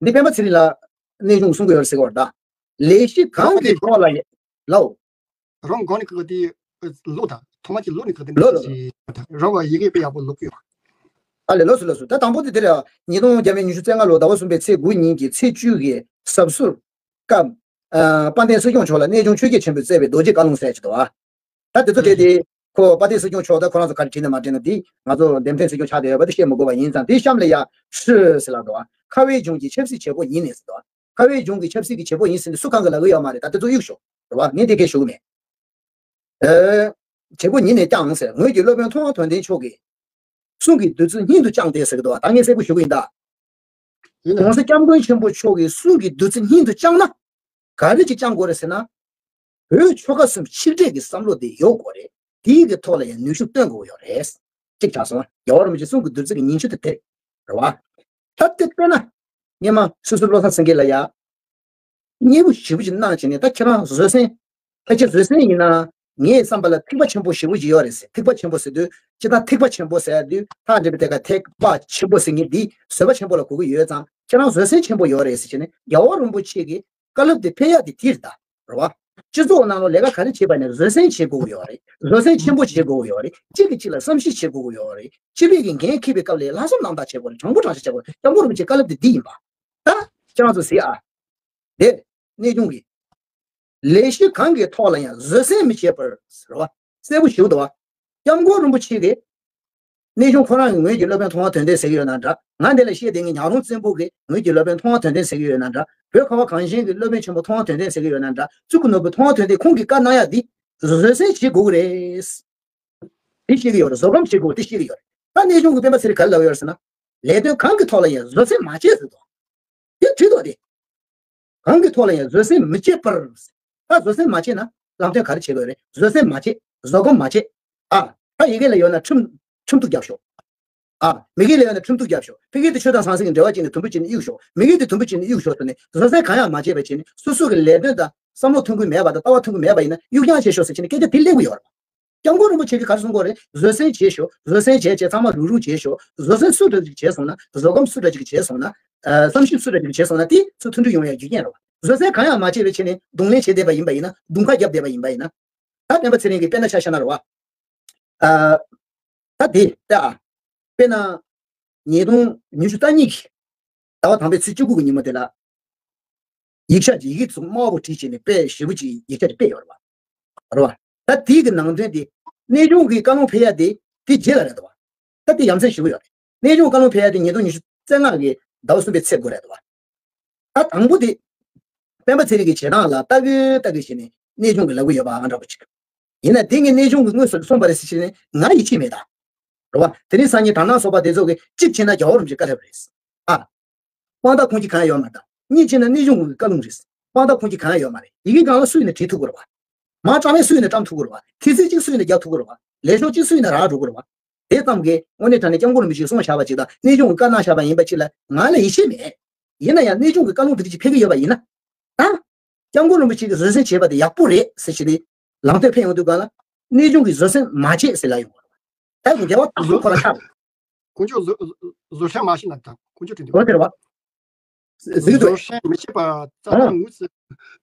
འདི་སྤེན་པ་ཚེ་རིང་ལགས་གནས་ཆུང་གསུང་གི་ཡོད་ཟེར་གི་བར་ད། ལས་གཞི་གང་གི་ཐོག་ལ་ཡ། ལའོ། རང་གོང་ནས་གི་དེ་ལོ་དང་ཐོག་མ་གི་ལོ་ནས་གི་དེ་ལོ་ལོ་ཞིག་རང་བ་ཡི་གེ་དཔེ་ཡག་པོ་ལོག་གི་ཡོད། ཨ་ལས། ལགས་སོ་ལགས་སོ། ད་དང་པོ་དེ་དེ་རེད། ཉིས་སྟོང་བརྒྱ་མེད་ཉི་ཤུ་རྩ་ལྔ་ལོ་ཟླ་བ་གསུམ་པའི་ཚེས་དགུ་ཉིན་གྱི་ཚེས་བཅུ་གི་གཟབ་གཟུར་སྐབས། ཨ། དཔལ་ལྡན་སྲིད་སྐྱོང་མཆོག་ལ་གནས་ཆུང་ཆོས་རྒྱལ་ཆེན་པོས་བསྩལ་བའི་རྡོ་རྗེ་བཀའ་ལུང་ཟེར་གྱི་འདུག་ཨ། ད་དེ་ཚོ་བལྟས་ཏེ། ཁོ་དཔལ་ལྡན་སྲིད་སྐྱོང་མཆོག་ད་ཁོ་རང་ཚོ་ག་རེ་བྲིས་ན་མ་བྲིས་ན་འདི་ང་ཚོ་འདེམས་ཐོན་སྲིད་སྐྱོང་ཆགས་བསྡད་ཡོད་པ་དེ་བཤད་མི་དགོས་པ་ཡིན་ཙང་། དེའི་གཤམ་ལ་ཡ་ཧྲི་ཟེར་ལབ་འདུག་ཨ། ཁ་བའི་གཞུང་གི་ཆབ་སྲིད་བྱེད་སྒོ་ཡིན་ནས་ཟེར་འདུག་ཨ། ཁ་བའི་གཞུང་གི་ཆབ་སྲིད་ཀྱི་བྱེད་སྒོ་ཡིན་ཟེར་ནས་སུ་གང་གིས་ལབ་ཀྱི་ཡོད་མ་རེད། ད་དེ་ཚོ་གཡུག་ཞོག་རེད་བ། ངས་དེ་སྐད་ཞུ་གི་མེད། ཨེ། བྱེད་སྒོ་ཉིད་ནས་ཀྱང་ཟེར། ངོས་ཀྱི་སློབ་དཔོན་མཐོང་བ་དོན་ལྡན་མཆོག་གིས་གསུང་གི་བདུད་རྩི་སྙིང་དུ་བཅངས་ཏེ་ཟེར་གི་འདུག་བ། ད་ངས་གསལ་པོ་ཞུ་གི་ཡིན་ད། ཡིན་ན། གོང་ས་སྐྱབས་མགོན་ཆེན་པོ་མཆོག་གིས་གསུང་གི་བདུད་རྩི་སྙིང་དུ་བཅངས་ན། ག་རེ་ཅིག་བཅངས་དགོས་རེད་ཟེར་ན། བོད་ཆོལ་ཁ་གསུམ་ཆིག་སྒྲིལ་གྱི་བསམ་བློ་དེ་ཡོད་དགོས་རེད། དེའི་གི་ཐོག་ལ་ཡང་ནུས་ཤུགས་བཏོན་དགོས་ཡོད་རེད། གཅིག་ཆགས་སོང་། རྒྱལ་བ་རིན་པོ་ཆེ་གསུང་གི་བདུད་རྩི་གི་ཉིང་བཅུད་དེ་དེ་རེད་བ། ད་དེ་དཔེར་ན། སྔོན་མ་སོ་སོ་བློ་བཟང་སེང་གེ་ལ་ཡ། མཉེས་པོ་ཞེ་པོ་ཅིག་གནང་བྱས་ནས། ད་ཁྱེད་རང་བཟོད་བསྲན། ཕལ་ཆེར་བཟོད་བསྲན་ཡིན་ན། ངའི་བསམ་པ་ལ་ཐིགས་པ་ཆེན་པོ་ཞེ་པོ་ཅིག་ཡོད་རེད་ཟེར། ཐིགས་པ་ཆེན་པོ་ཟེར་དུས། སྤྱིར་བཏང་ཐིགས་པ་ཆེན་པོ་ཟེར་དུས་ཐག་འགྲེལ་པའི་ཐད་ཀ་ཐིགས་པ་ཆེན་པོ་ཟེར་མཁན་འདི་བཟོད་པ་ཆེན་པོ་ལ་གོ་གི་ཡོད་ཙང་། ཁྱེད་རང་བཟོད་བསྲན་ཆེན་པོ་ཡོད་རེད་ཟེར་བྱས་ནས། རྒྱལ་བ་རིན་པོ་ཆེ་གི་བཀའ་སློབ་དེ་ཕེབས་ཡག་དེ་དེ་རེད་ད། རེད་བ། སྤྱི་ཚོགས་ནང་ལ་ལས་ཀ་ག་རེ་བྱེད་པ་ནས་བཟོད་བསྲན་བྱེད་དགོས་ཀྱི་ཡོད་རེད། བཟོད་བསྲན་ཆེན་པོ་བྱེད་དགོས་ཀྱི་ཡོད་རེད། གཅིག་གིས་གཅིག་ལ་བསམ་ཤེས་བྱེད་དགོས་ཀྱི་ཡོད་རེད། སྤྱི་པའི་གི་འགན་འཁྱེར་བའི་སྐབས་ལ་ལྷག་བསམ་རྣམ་དག་བྱེད་དགོས་རེད། དྲང་པོ་དྲང་བཞག་བྱེད་དགོས་རེད། སྐྱབས་མགོན་རིན་པོ་ཆེའི་བཀའ་སློབ་དེ་འདི་ཡིན་པ། ད་ཁྱེད་རང་ཚོ་གཟིགས་ཨ། དེ། གནས་ཆུང་གིས། ལས་གཞི་གང་གི་ཐོག་ལ་ཡང་བཟོད་བསྲན་མི་བྱེད་པར་ཟེར་བ། གསལ་པོ་ཞིག་འདུག་བ། སྐྱབས་མགོན་རིན་པོ་ཆེ་གིས། གནས་ཆུང་ཁོ་རང་གི་ངོས་ཀྱི་སློབ་དཔོན་མཐོང་བ་དོན་ལྡན་ཟེར་གྱི་ཡོད་ན་འདྲ། ང་འདི་ལ་བཤད་བསྡད་མཁན་ཉག་རོང་བཙན་པོ་གི་ངོས་ཀྱི་སློབ་དཔོན་མཐོང་བ་དོན་ལྡན་ཟེར་གྱི་ཡོད་ན་འདྲ། བོད་ཁ་བ་གངས་ཅན་གྱི་སློབ་དཔོན་ཆེན་པོ་མཐོང་བ་དོན་ལྡན་ཟེར་གྱི་ཡོད་ན་འདྲ། གཙུག་གི་ནོར་བུ་མཐོང་བ་དོན་ལྡན་ཁོང་གིས་བཀའ་གནང་ཡག་འདི། བཟོད་བསྲན་བྱེད་དགོས་ཀྱི་རེད། དེ་བཤད་ཀྱི་ཡོད་རེད། བཟོད་སྒོམ་བྱེད་དགོས་དེ་བཤད་ཀྱི་ཡོད་རེད། ད་གནས་ཆུང་གི་སྤེན་པ་ཚེ་རིང་ག་རེ་ལབ་ཡོད་རེད་ཟེར་ན། ལས་དོན་གང་གི་ཐོག་ལ་ཡང་བཟོད་བསྲན་མ་བྱེད་ཟེར་དོ། དེ་བྲིས་དོ་དེ། གང་གི་ཐོག་ལ་ཡང་བཟོད་བསྲན་མི་བྱེད་པར། ད་བཟོད་བསྲན་མ་བྱེད་ན་ལམ་སྟོན་ག་རེ་བྱེད་དགོས་རེད། བཟོད་བསྲན་མ་བྱེད། བཟོད་སྒོམ་མ་བྱེད། ཨ། ད་ཡི་གེ་ལ་ཡོད་ན་ཁྲིམས། ཁྲིམས་གཏུག་རྒྱབ་ཤོག་ཨ། མི་གེ་ལ་ཡོད་ན་ཁྲིམས་གཏུག་རྒྱབ་ཤོག་ཕ་གི་དེ་ཆོས་དང་ཟང་ཟིང་གི་འབྲེལ་བ་བྱས་ནས་དུམ་བུ་བྱས་ནས་གཡུག་ཤོག་མི་གེ་དེ་དུམ་བུ་བྱས་ནས་གཡུག་ཤོག་ཟེར་ནས། བཟོད་བསྲན་གང་ཡང་མ་བྱས་པ་བྱས་ནས། སོ་སོ་གི་ལས་དོན་དང་བསམ་བློ་མཐུན་གྱི་མེད་པ་དང་ལྟ་བ་མཐུན་གྱི་མེད་པ་ཡིན་ན་གཡུག་རྐྱང་བྱེད་ཤོག་ཟེར་བྱས་ནས་སྐད་ཆ་དེ་སླེབས་ཀྱི་ཡོད་རེད། སྐྱབས་མགོན་རིན་པོ་ཆེ་གིས་ག་རེ་གསུང་གི་ཡོད་རེད། བཟོད་བསྲན་བྱེད་ཤོག་བཟོད་བསྲན་བྱས་བྱས་ཚང་མ་རུག་རུག་བྱེད་ཤོག་བཟོད་བསྲན་སུ་འདྲ་ཅིག་བྱས་སོང་ན། བཟོད་སྒོམ་སུ་འདྲ་ཅིག་བྱས་སོང་ན། ཨ། བསམ་ཞིབ་སུ་འདྲ་ཅིག་བྱས་སོང་ན། དེ་ཚོ་མཐུན་སྒྲིལ་ཡོང་ཡ་རྒྱུ་རྐྱེན་རེད་བ། བཟོད་བསྲན་གང་ཡང་མ་བྱས་པའི་ཆ་ནས་རྡུང་ལེན་བྱེད་བསྡད་པ་ཡིན་པ་ཡིན་ན། རྡུང་ཁ་བརྒྱབ་བསྡད་པ་ཡིན་པ་ཡིན་ན། ད་སྤེན་པ་ཚེ་རིང་གིས་དཔེར་ན་ཆ་བཞག་ན་རེད་བ། ཨ། ད་དེ་ལྟ་ཨ། དཔེར་ན། ཉིས་སྟོང་ཉི་ཤུ་རྩ་གཉིས་ཀྱི་ཟླ་བ་དང་པོའི་ཚེས་བཅུ་དགུ་གི་ཉིན་མོ་དེ་ལ། ཡིག་ཆ་ཅིག་ཡི་གེ་ཚོ་དམར་པོ་བྲིས་བྱས་ནས་དཔེ་ཞེ་པོ་ཅིག་ཡིག་ཆ་ཅིག་སྤེལ་ཡོད་རེད་བ། རེད་བ། ད་དེའི་གི་ནང་དོན་དེ། གནས་ཆུང་གི་བཀའ་ལུང་ཕེབས་ཡ་དེ་དེ་རྗེས་ལ་རེད་བ། ད་དེ་ཡ་མཚན་ཞེ་པོ་ཡོད་རེད། གནས་ཆུང་བཀའ་ལུང་ཕེབས་ཡ་དེ་ཉིས་སྟོང་ཉི་ཤུ་རྩ་ལྔ་གི་ཟླ་བ་གསུམ་པའི་ཚེས་དགུ་རེད་བ། ད་དང་པོ་དེ། སྤེན་པ་ཚེ་རིང་གི་བྱེད་སྟངས་ལ་ལྟ་གི་ལྟ་གི་བྱས་ནས་གནས་ཆུང་གིས་ལབ་གི་ཡོད་པ་ཨ་འདྲ་པོ་ཅིག་ཡིན་ན་དེ་ངས་གནས་ཆུང་གིས་དངོས་སུ་གསུངས་པ་རེད་ཟེར་བྱས་ནས་ང་ཡིད་ཆེས་མེད་ད། རེད་བ། དེ་རིང་སང་ཉིན་དར་ནག་ཚོགས་པ་དེ་ཚོ་གིས་གཅིག་བྱས་ན་རྒྱལ་བ་རིན་པོ་ཆེའི་བཀའ་སློབ་རེད། ཨ། དཔང་རྟགས་ཁུངས་སྐྱེལ་གང་ཡང་ཡོད་མ་རེད་ད། གཉིས་བྱས་ན་གནས་ཆུང་གི་བཀའ་ལུང་རེད། དཔང་རྟགས་ཁུངས་སྐྱེལ་གང་ཡང་ཡོད་མ་རེད། ཡི་གེ་སྒང་ལ་སུ་ཡིན་ན་བྲིས་ཐུབ་ཀྱི་རེད་བ། མར་བཀྲམ་ཡས་སུ་ཡིན་ན་བཀྲམ་ཐུབ་ཀྱི་རེད་བ། ཐེལ་ཙེ་གཅིག་སུ་ཡིན་ན་རྒྱག་ཐུབ་ཀྱི་རེད་བ། ལས་ཤོག་གཅིག་སུ་ཡིན་ན་རག་འགྲོ་གི་རེད་བ། དེ་ཙམ་གྱིས་དངོས་གནས་དྲང་གནས་སྐྱབས་མགོན་རིན་པོ་ཆེས་གསུངས་བཞག་པ་ཅིག་དང་གནས་ཆུང་གིས་བཀའ་གནང་བཞག་པ་ཡིན་པ་ཅིག་ལ་ང་ལ་ཡིད་ཆེས་མེད། ཡིན་ན་ཡང་གནས་ཆུང་གི་བཀའ་ལུང་དེ་འདྲ་ཅིག་ཕེབས་ཀྱི་ཡོད་པ་ཡིན་ན། ད། སྐྱབས་མགོན་རིན་པོ་ཆེ་གིས་བཟོད་བསྲན་བྱས་པ་དེ་ཡག་པོ་རེད་ཟེར་བྱས་ནས་ལམ་སྟོན་ཕེབས་ཡོང་དུས་སྒང་ལ། གནས་ཆུང་གིས་བཟོད་བསྲན་མ་བྱེད་ཟེར་ལབ་ཡོང་བ་རེད། ད་ཡང་རྒྱལ་བ་དང་པོ་ཁོ་རང་ཆགས་རེད། དཀོན་མཆོག་བཟོད་བཟོད་བསྲན་མ་བྱེད་ན་དང་དཀོན་མཆོག་དྲིན་དུ། འོ་དེ་རེད་བ། ཟེར་གྱི་འདུག་བཟོད་བསྲན་མི་བྱེད་པ་རྩ་ཨ། དང་ངུས་ཟེར།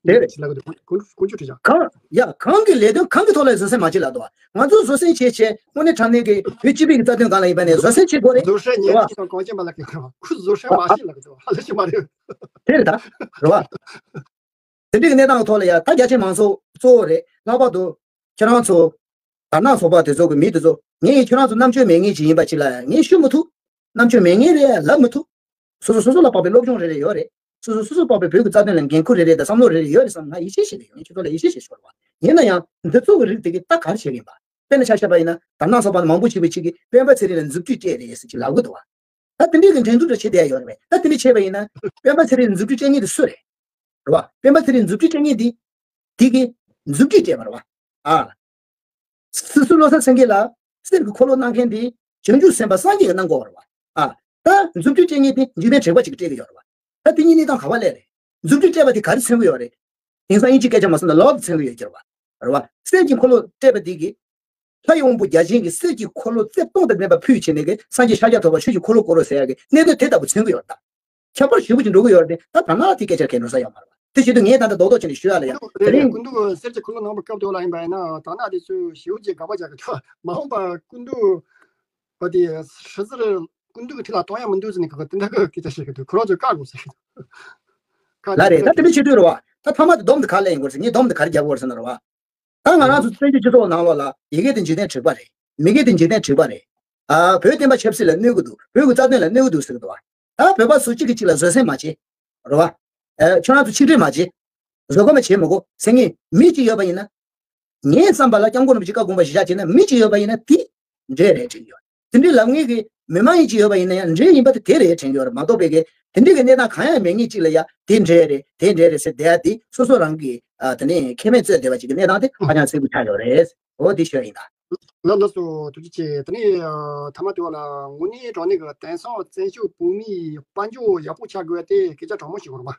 དེ་རེད། ཅི་ལབ་གི་འདུག་དཀོན་དཀོན་མཆོག་དྲིན་ཅང་། གང་ཡ་གང་གི་ལས་དོན་གང་གི་ཐོག་ལ་བཟོད་བསྲན་མ་བྱེད་ལབ་འདུག་བ། ང་ཚོ་བཟོད་བསྲན་བྱེད་བྱེད་དངོས་གནས་དྲང་གནས་ཀྱི་བོད་སྤྱི་པའི་གི་རྩ་དོན་སྒང་ལ་ཡིན་པ་ནས་བཟོད་བསྲན་བྱེད་དགོས་རེད། བཟོད་བསྲན་ཉན་རེད་བ། གྱིས་དང་གོང་ཆེན་པ་ལ་གི་ཁུ་བཟོད་བསྲན་མ་བྱེད་ལབ་གི་འདུག་བ། ལ་ཞིག་མ་རེད། དེ་རེད་ད། རེད་བ། དེ་འདྲའི་གནས་སྟངས་ཐོག་ལ་ཡ་ད་རྒྱ་ཆེ་མང་ཚོགས་གཙོ་བོ་རེད། ལྷག་པར་དུ་ཁྱེད་རང་ཚོ་དར་ནག་ཚོགས་པ་དེ་ཚོ་གི་མི་དེ་ཚོ་ངས་ཁྱེད་རང་ཚོ་རྣམ་དཔྱོད་མེད་མཁན་ཅིག་ཡིན་པ་ཅིག་ལ་ངས་ཞུ་མི་ཐུབ། རྣམ་དཔྱོད་མེད་མཁན་རེད་ལབ་མི་ཐུབ། སོ་སོ་སོ་སོ་ལ་དཔག་པའི་སློབ་སྦྱོང་རེ་རེ་ཡོད་རེད། སོ་སོ་སོ་སོ་དཔག་པའི་བོད་ཀྱི་རྩ་དོན་ལ་འགན་ཁུར་རེ་རེ་དང་བསམ་བློ་རེ་རེ་ཡོད་རེད་བསམ། ང་ཡིད་ཆེས་བྱེད་ཀྱི་ཡོད། ཁྱེད་ཚོ་ལ་ཡིད་ཆེས་བྱེད་ཆོག་རེད་བ། ཡིན་ན་ཡང་འདི་ཚོ་གི་རིགས་དེ་གི་ད་ག་རེ་བྱེད་ཀྱི་ཡིན་པ། དཔེར་ན་ཆ་བཞག་པ་ཡིན་ན་དར་ནག་ཚོགས་པ་ནང་མང་པོ་ཅིག་པའི་ཅིག་གིས་སྤེན་པ་ཚེ་རིང་ལ་མཛུབ་ཁྲིད་སྤྲད་རེད་ཟེར་ཅིག་ལབ་གི་འདུག་བ། ད་དེ་འདྲའི་གི་འགྲན་བསྡུར་འདྲ་བྱེད་བསྡད་ཡ་ཡོད་རེད་པས། ད་དེ་འདྲ་བྱས་པ་ཡིན་ན། སྤེན་པ་ཚེ་རིང་མཛུབ་ཁྲིད་སྤྲད་མཁན་དེ་སུ་རེད། རེད་བ། སྤེན་པ་ཚེ་རིང་མཛུབ་ཁྲིད་སྤྲད་མཁན་དེ། དེ་གི་མཛུབ་ཁྲིད་སྤྲད་པ་རེད་བ། ཨ། སི་ཏུ་བློ་བཟང་སེང་གེ་ལ་གསེར་གྱི་འཁོར་ལོ་གནང་མཁན་དེ་བྱང་ཆུབ་སེམས་དཔའ་སངས་རྒྱས་ཀྱིས་གནང་དགོས་པ་རེད་བ། ཨ། ད་མཛུབ་ཁྲིད་སྤྲད་མཁན་དེ་འཇིག་རྟེན་དྲེགས་པ་ཅིག་གིས་སྤྲད་ཀྱི་ཡོད་རེད་བ། ད་དེ་གཉིས་གནས་སྟངས་ག་པར་སླེབས་རེད། མཛུབ་ཁྲིད་སྤྲད་པ་དེ་ག་རེ་མཚོན་གྱི་ཡོད་རེད། དེང་སང་དབྱིན་ཇིའི་སྐད་ཆ་མ་སོང་ན་ལོབ་མཚོན་གྱི་ཡོད་ཀྱི་རེད་བ། རེད་བ། གསེར་གྱི་འཁོར་ལོ་སྤྲད་པ་དེ་གིས། ལྷ་ཡི་དབང་པོ་བརྒྱ་བྱིན་གྱིས་གསེར་གྱི་འཁོར་ལོ་རྩེ་སྟོང་དང་ལྡན་པ་ཕུལ་བྱས་ནས་གི་སངས་རྒྱས་ཤཱཀྱ་ཐུབ་པ་ཆོས་ཀྱི་འཁོར་ལོ་བསྐོར་རོ་ཟེར་ཡ་གི་གནད་དོན་དེ་ལྟ་བུ་མཚོན་གྱི་ཡོད་རེད་ད། ཁྱད་པར་ཞེ་པོ་ཅིག་འགྲོ་གི་ཡོད་རེད་དེ། ད་དར་ནག་དེ་སྐད་ཆ་གས་འགྲོ་ས་ཡོད་མ་རེད་བ། དེ་བྱེད་དུས་ངས་ད་ལྟ་རྡོག་རྡོག་བྱས་ནས་ཞུ་ཡ་ལ་ཡ། རེད་དེ་རེད། རིང་། སྐུ་མདུན་གསེར་གྱི་འཁོར་ལོ་གནང་བའི་སྐབས་དེ་ལ་ཡིན་པ་ཡིན་ན་དར་ནག་དེ་ཚོས་ཞེ་པོ་ཅིག་དགག་པ་རྒྱག་གི་འདུག་མ་འོངས་པ་སྐུ་མདུན་པ་དེ་ཧྲི་ཙི་རི་ སྐུ་མདུན་གྱི་ཐད་ལ་གཏོང་ཡ་མི་འདུག་ཟེར་ནས་ཁ་ཁ་དེ་འདྲ་གི་སྐད་ཆ་བཤད་ཀྱི་འདུག་ཁོ་རང་ཚོས་བཀག་དགོས་ཟེར་གྱི་འདུག་ཁ་ལ་རེད། ད་དེ་འདྲ་བྱེད་དུས་རེད་བ། ད་ཐ་མ་དེ་སྡོམ་དེ་ག་ལེན་ཡོང་དགོས་ཟེར། ངས་སྡོམ་དེ་ག་རེ་རྒྱབ་དགོས་ཟེར་ན་རེད་བ། ད་ང་རང་ཚོ་བཙན་བྱོལ་སྤྱི་ཚོགས་ནང་ལོགས་ལ་ཡི་གེ་དེ་འཇིག་རྟེན་དྲེགས་པ་རེད། མི་གེ་དེ་འཇིག་རྟེན་དྲེགས་པ་རེད། ཨ། བོད་བསྟན་པ་ཆབ་སྲིད་ལ་གནོད་ཀྱི་འདུག་བོད་ཀྱི་རྩ་དོན་ལ་གནོད་ཀྱི་འདུག་ཟེར་གྱི་འདུག་བ། ད་བོད་པ་སུ་གཅིག་གིས་གཅིག་ལ་བཟོད་བསྲན་མ་བྱེད། རེད་བ། ཨ། ཁྱོད་རང་ཚོ་ཆིག་སྒྲིལ་མ་བྱེད། བཟོད་སྒོམ་མ་བྱེད་མི་དགོས་ཟེར་མཁན་མི་གཅིག་ཡོད་པ་ཡིན་ན། ངའི་བསམ་པ་ལ་སྐྱབས་མགོན་རིན་པོ་ཆེ་བཀའ་དགོངས་པ་གཞི་བཞག་བྱས་ན་མི་གཅིག་ཡོད་པ་ཡིན་ན་དེ་འདྲས་རེད་དྲན་གྱི་ཡོད། དེ་འདྲའི་ལབ་མཁན་གྱི་མི་མང་ཡིན་གཅིག་ཡོད་པ་ཡིན་ན་ཡང་འདྲས་ཡིན་པ་དེ་དེ་རེད་དྲན་གྱི་ཡོད་རེད་མ་གཏོགས་པའི་གི་དེ་འདྲའི་གི་གནས་སྟངས་གང་ཡང་མེད་མཁན་གཅིག་ལ་ཡ་དེ་འདྲས་རེད་དེ་འདྲས་རེད་ཟེར་བསྡད་ཡ་དེ་སོ་སོ་རང་གི་ཨ་དེ་ནས་ཁེ་ཕན་རྩོད་བསྡད་པ་ཅིག་གི་གནས་སྟངས་དེ་ཧ་ཅང་གསལ་པོ་ཆགས་ཡོད་རེད། འོ་དེ་ཤོད་ཡིན་ད། ལགས་ལགས་སོ། ཐུགས་རྗེ་ཆེ། དེ་ནས་ཨ་ཐ་མ་དེ་བ་ལ་དངོས་གནས་དྲང་གནས་ཀྱི་དེང་སང་བཙན་བྱོལ་བོད་མིའི་དཔལ་འབྱོར་ཡག་པོ་ཆགས་དགོས་ཏེ་སྐད་ཆ་དྲང་མོ་ཞིག་རེད་པ།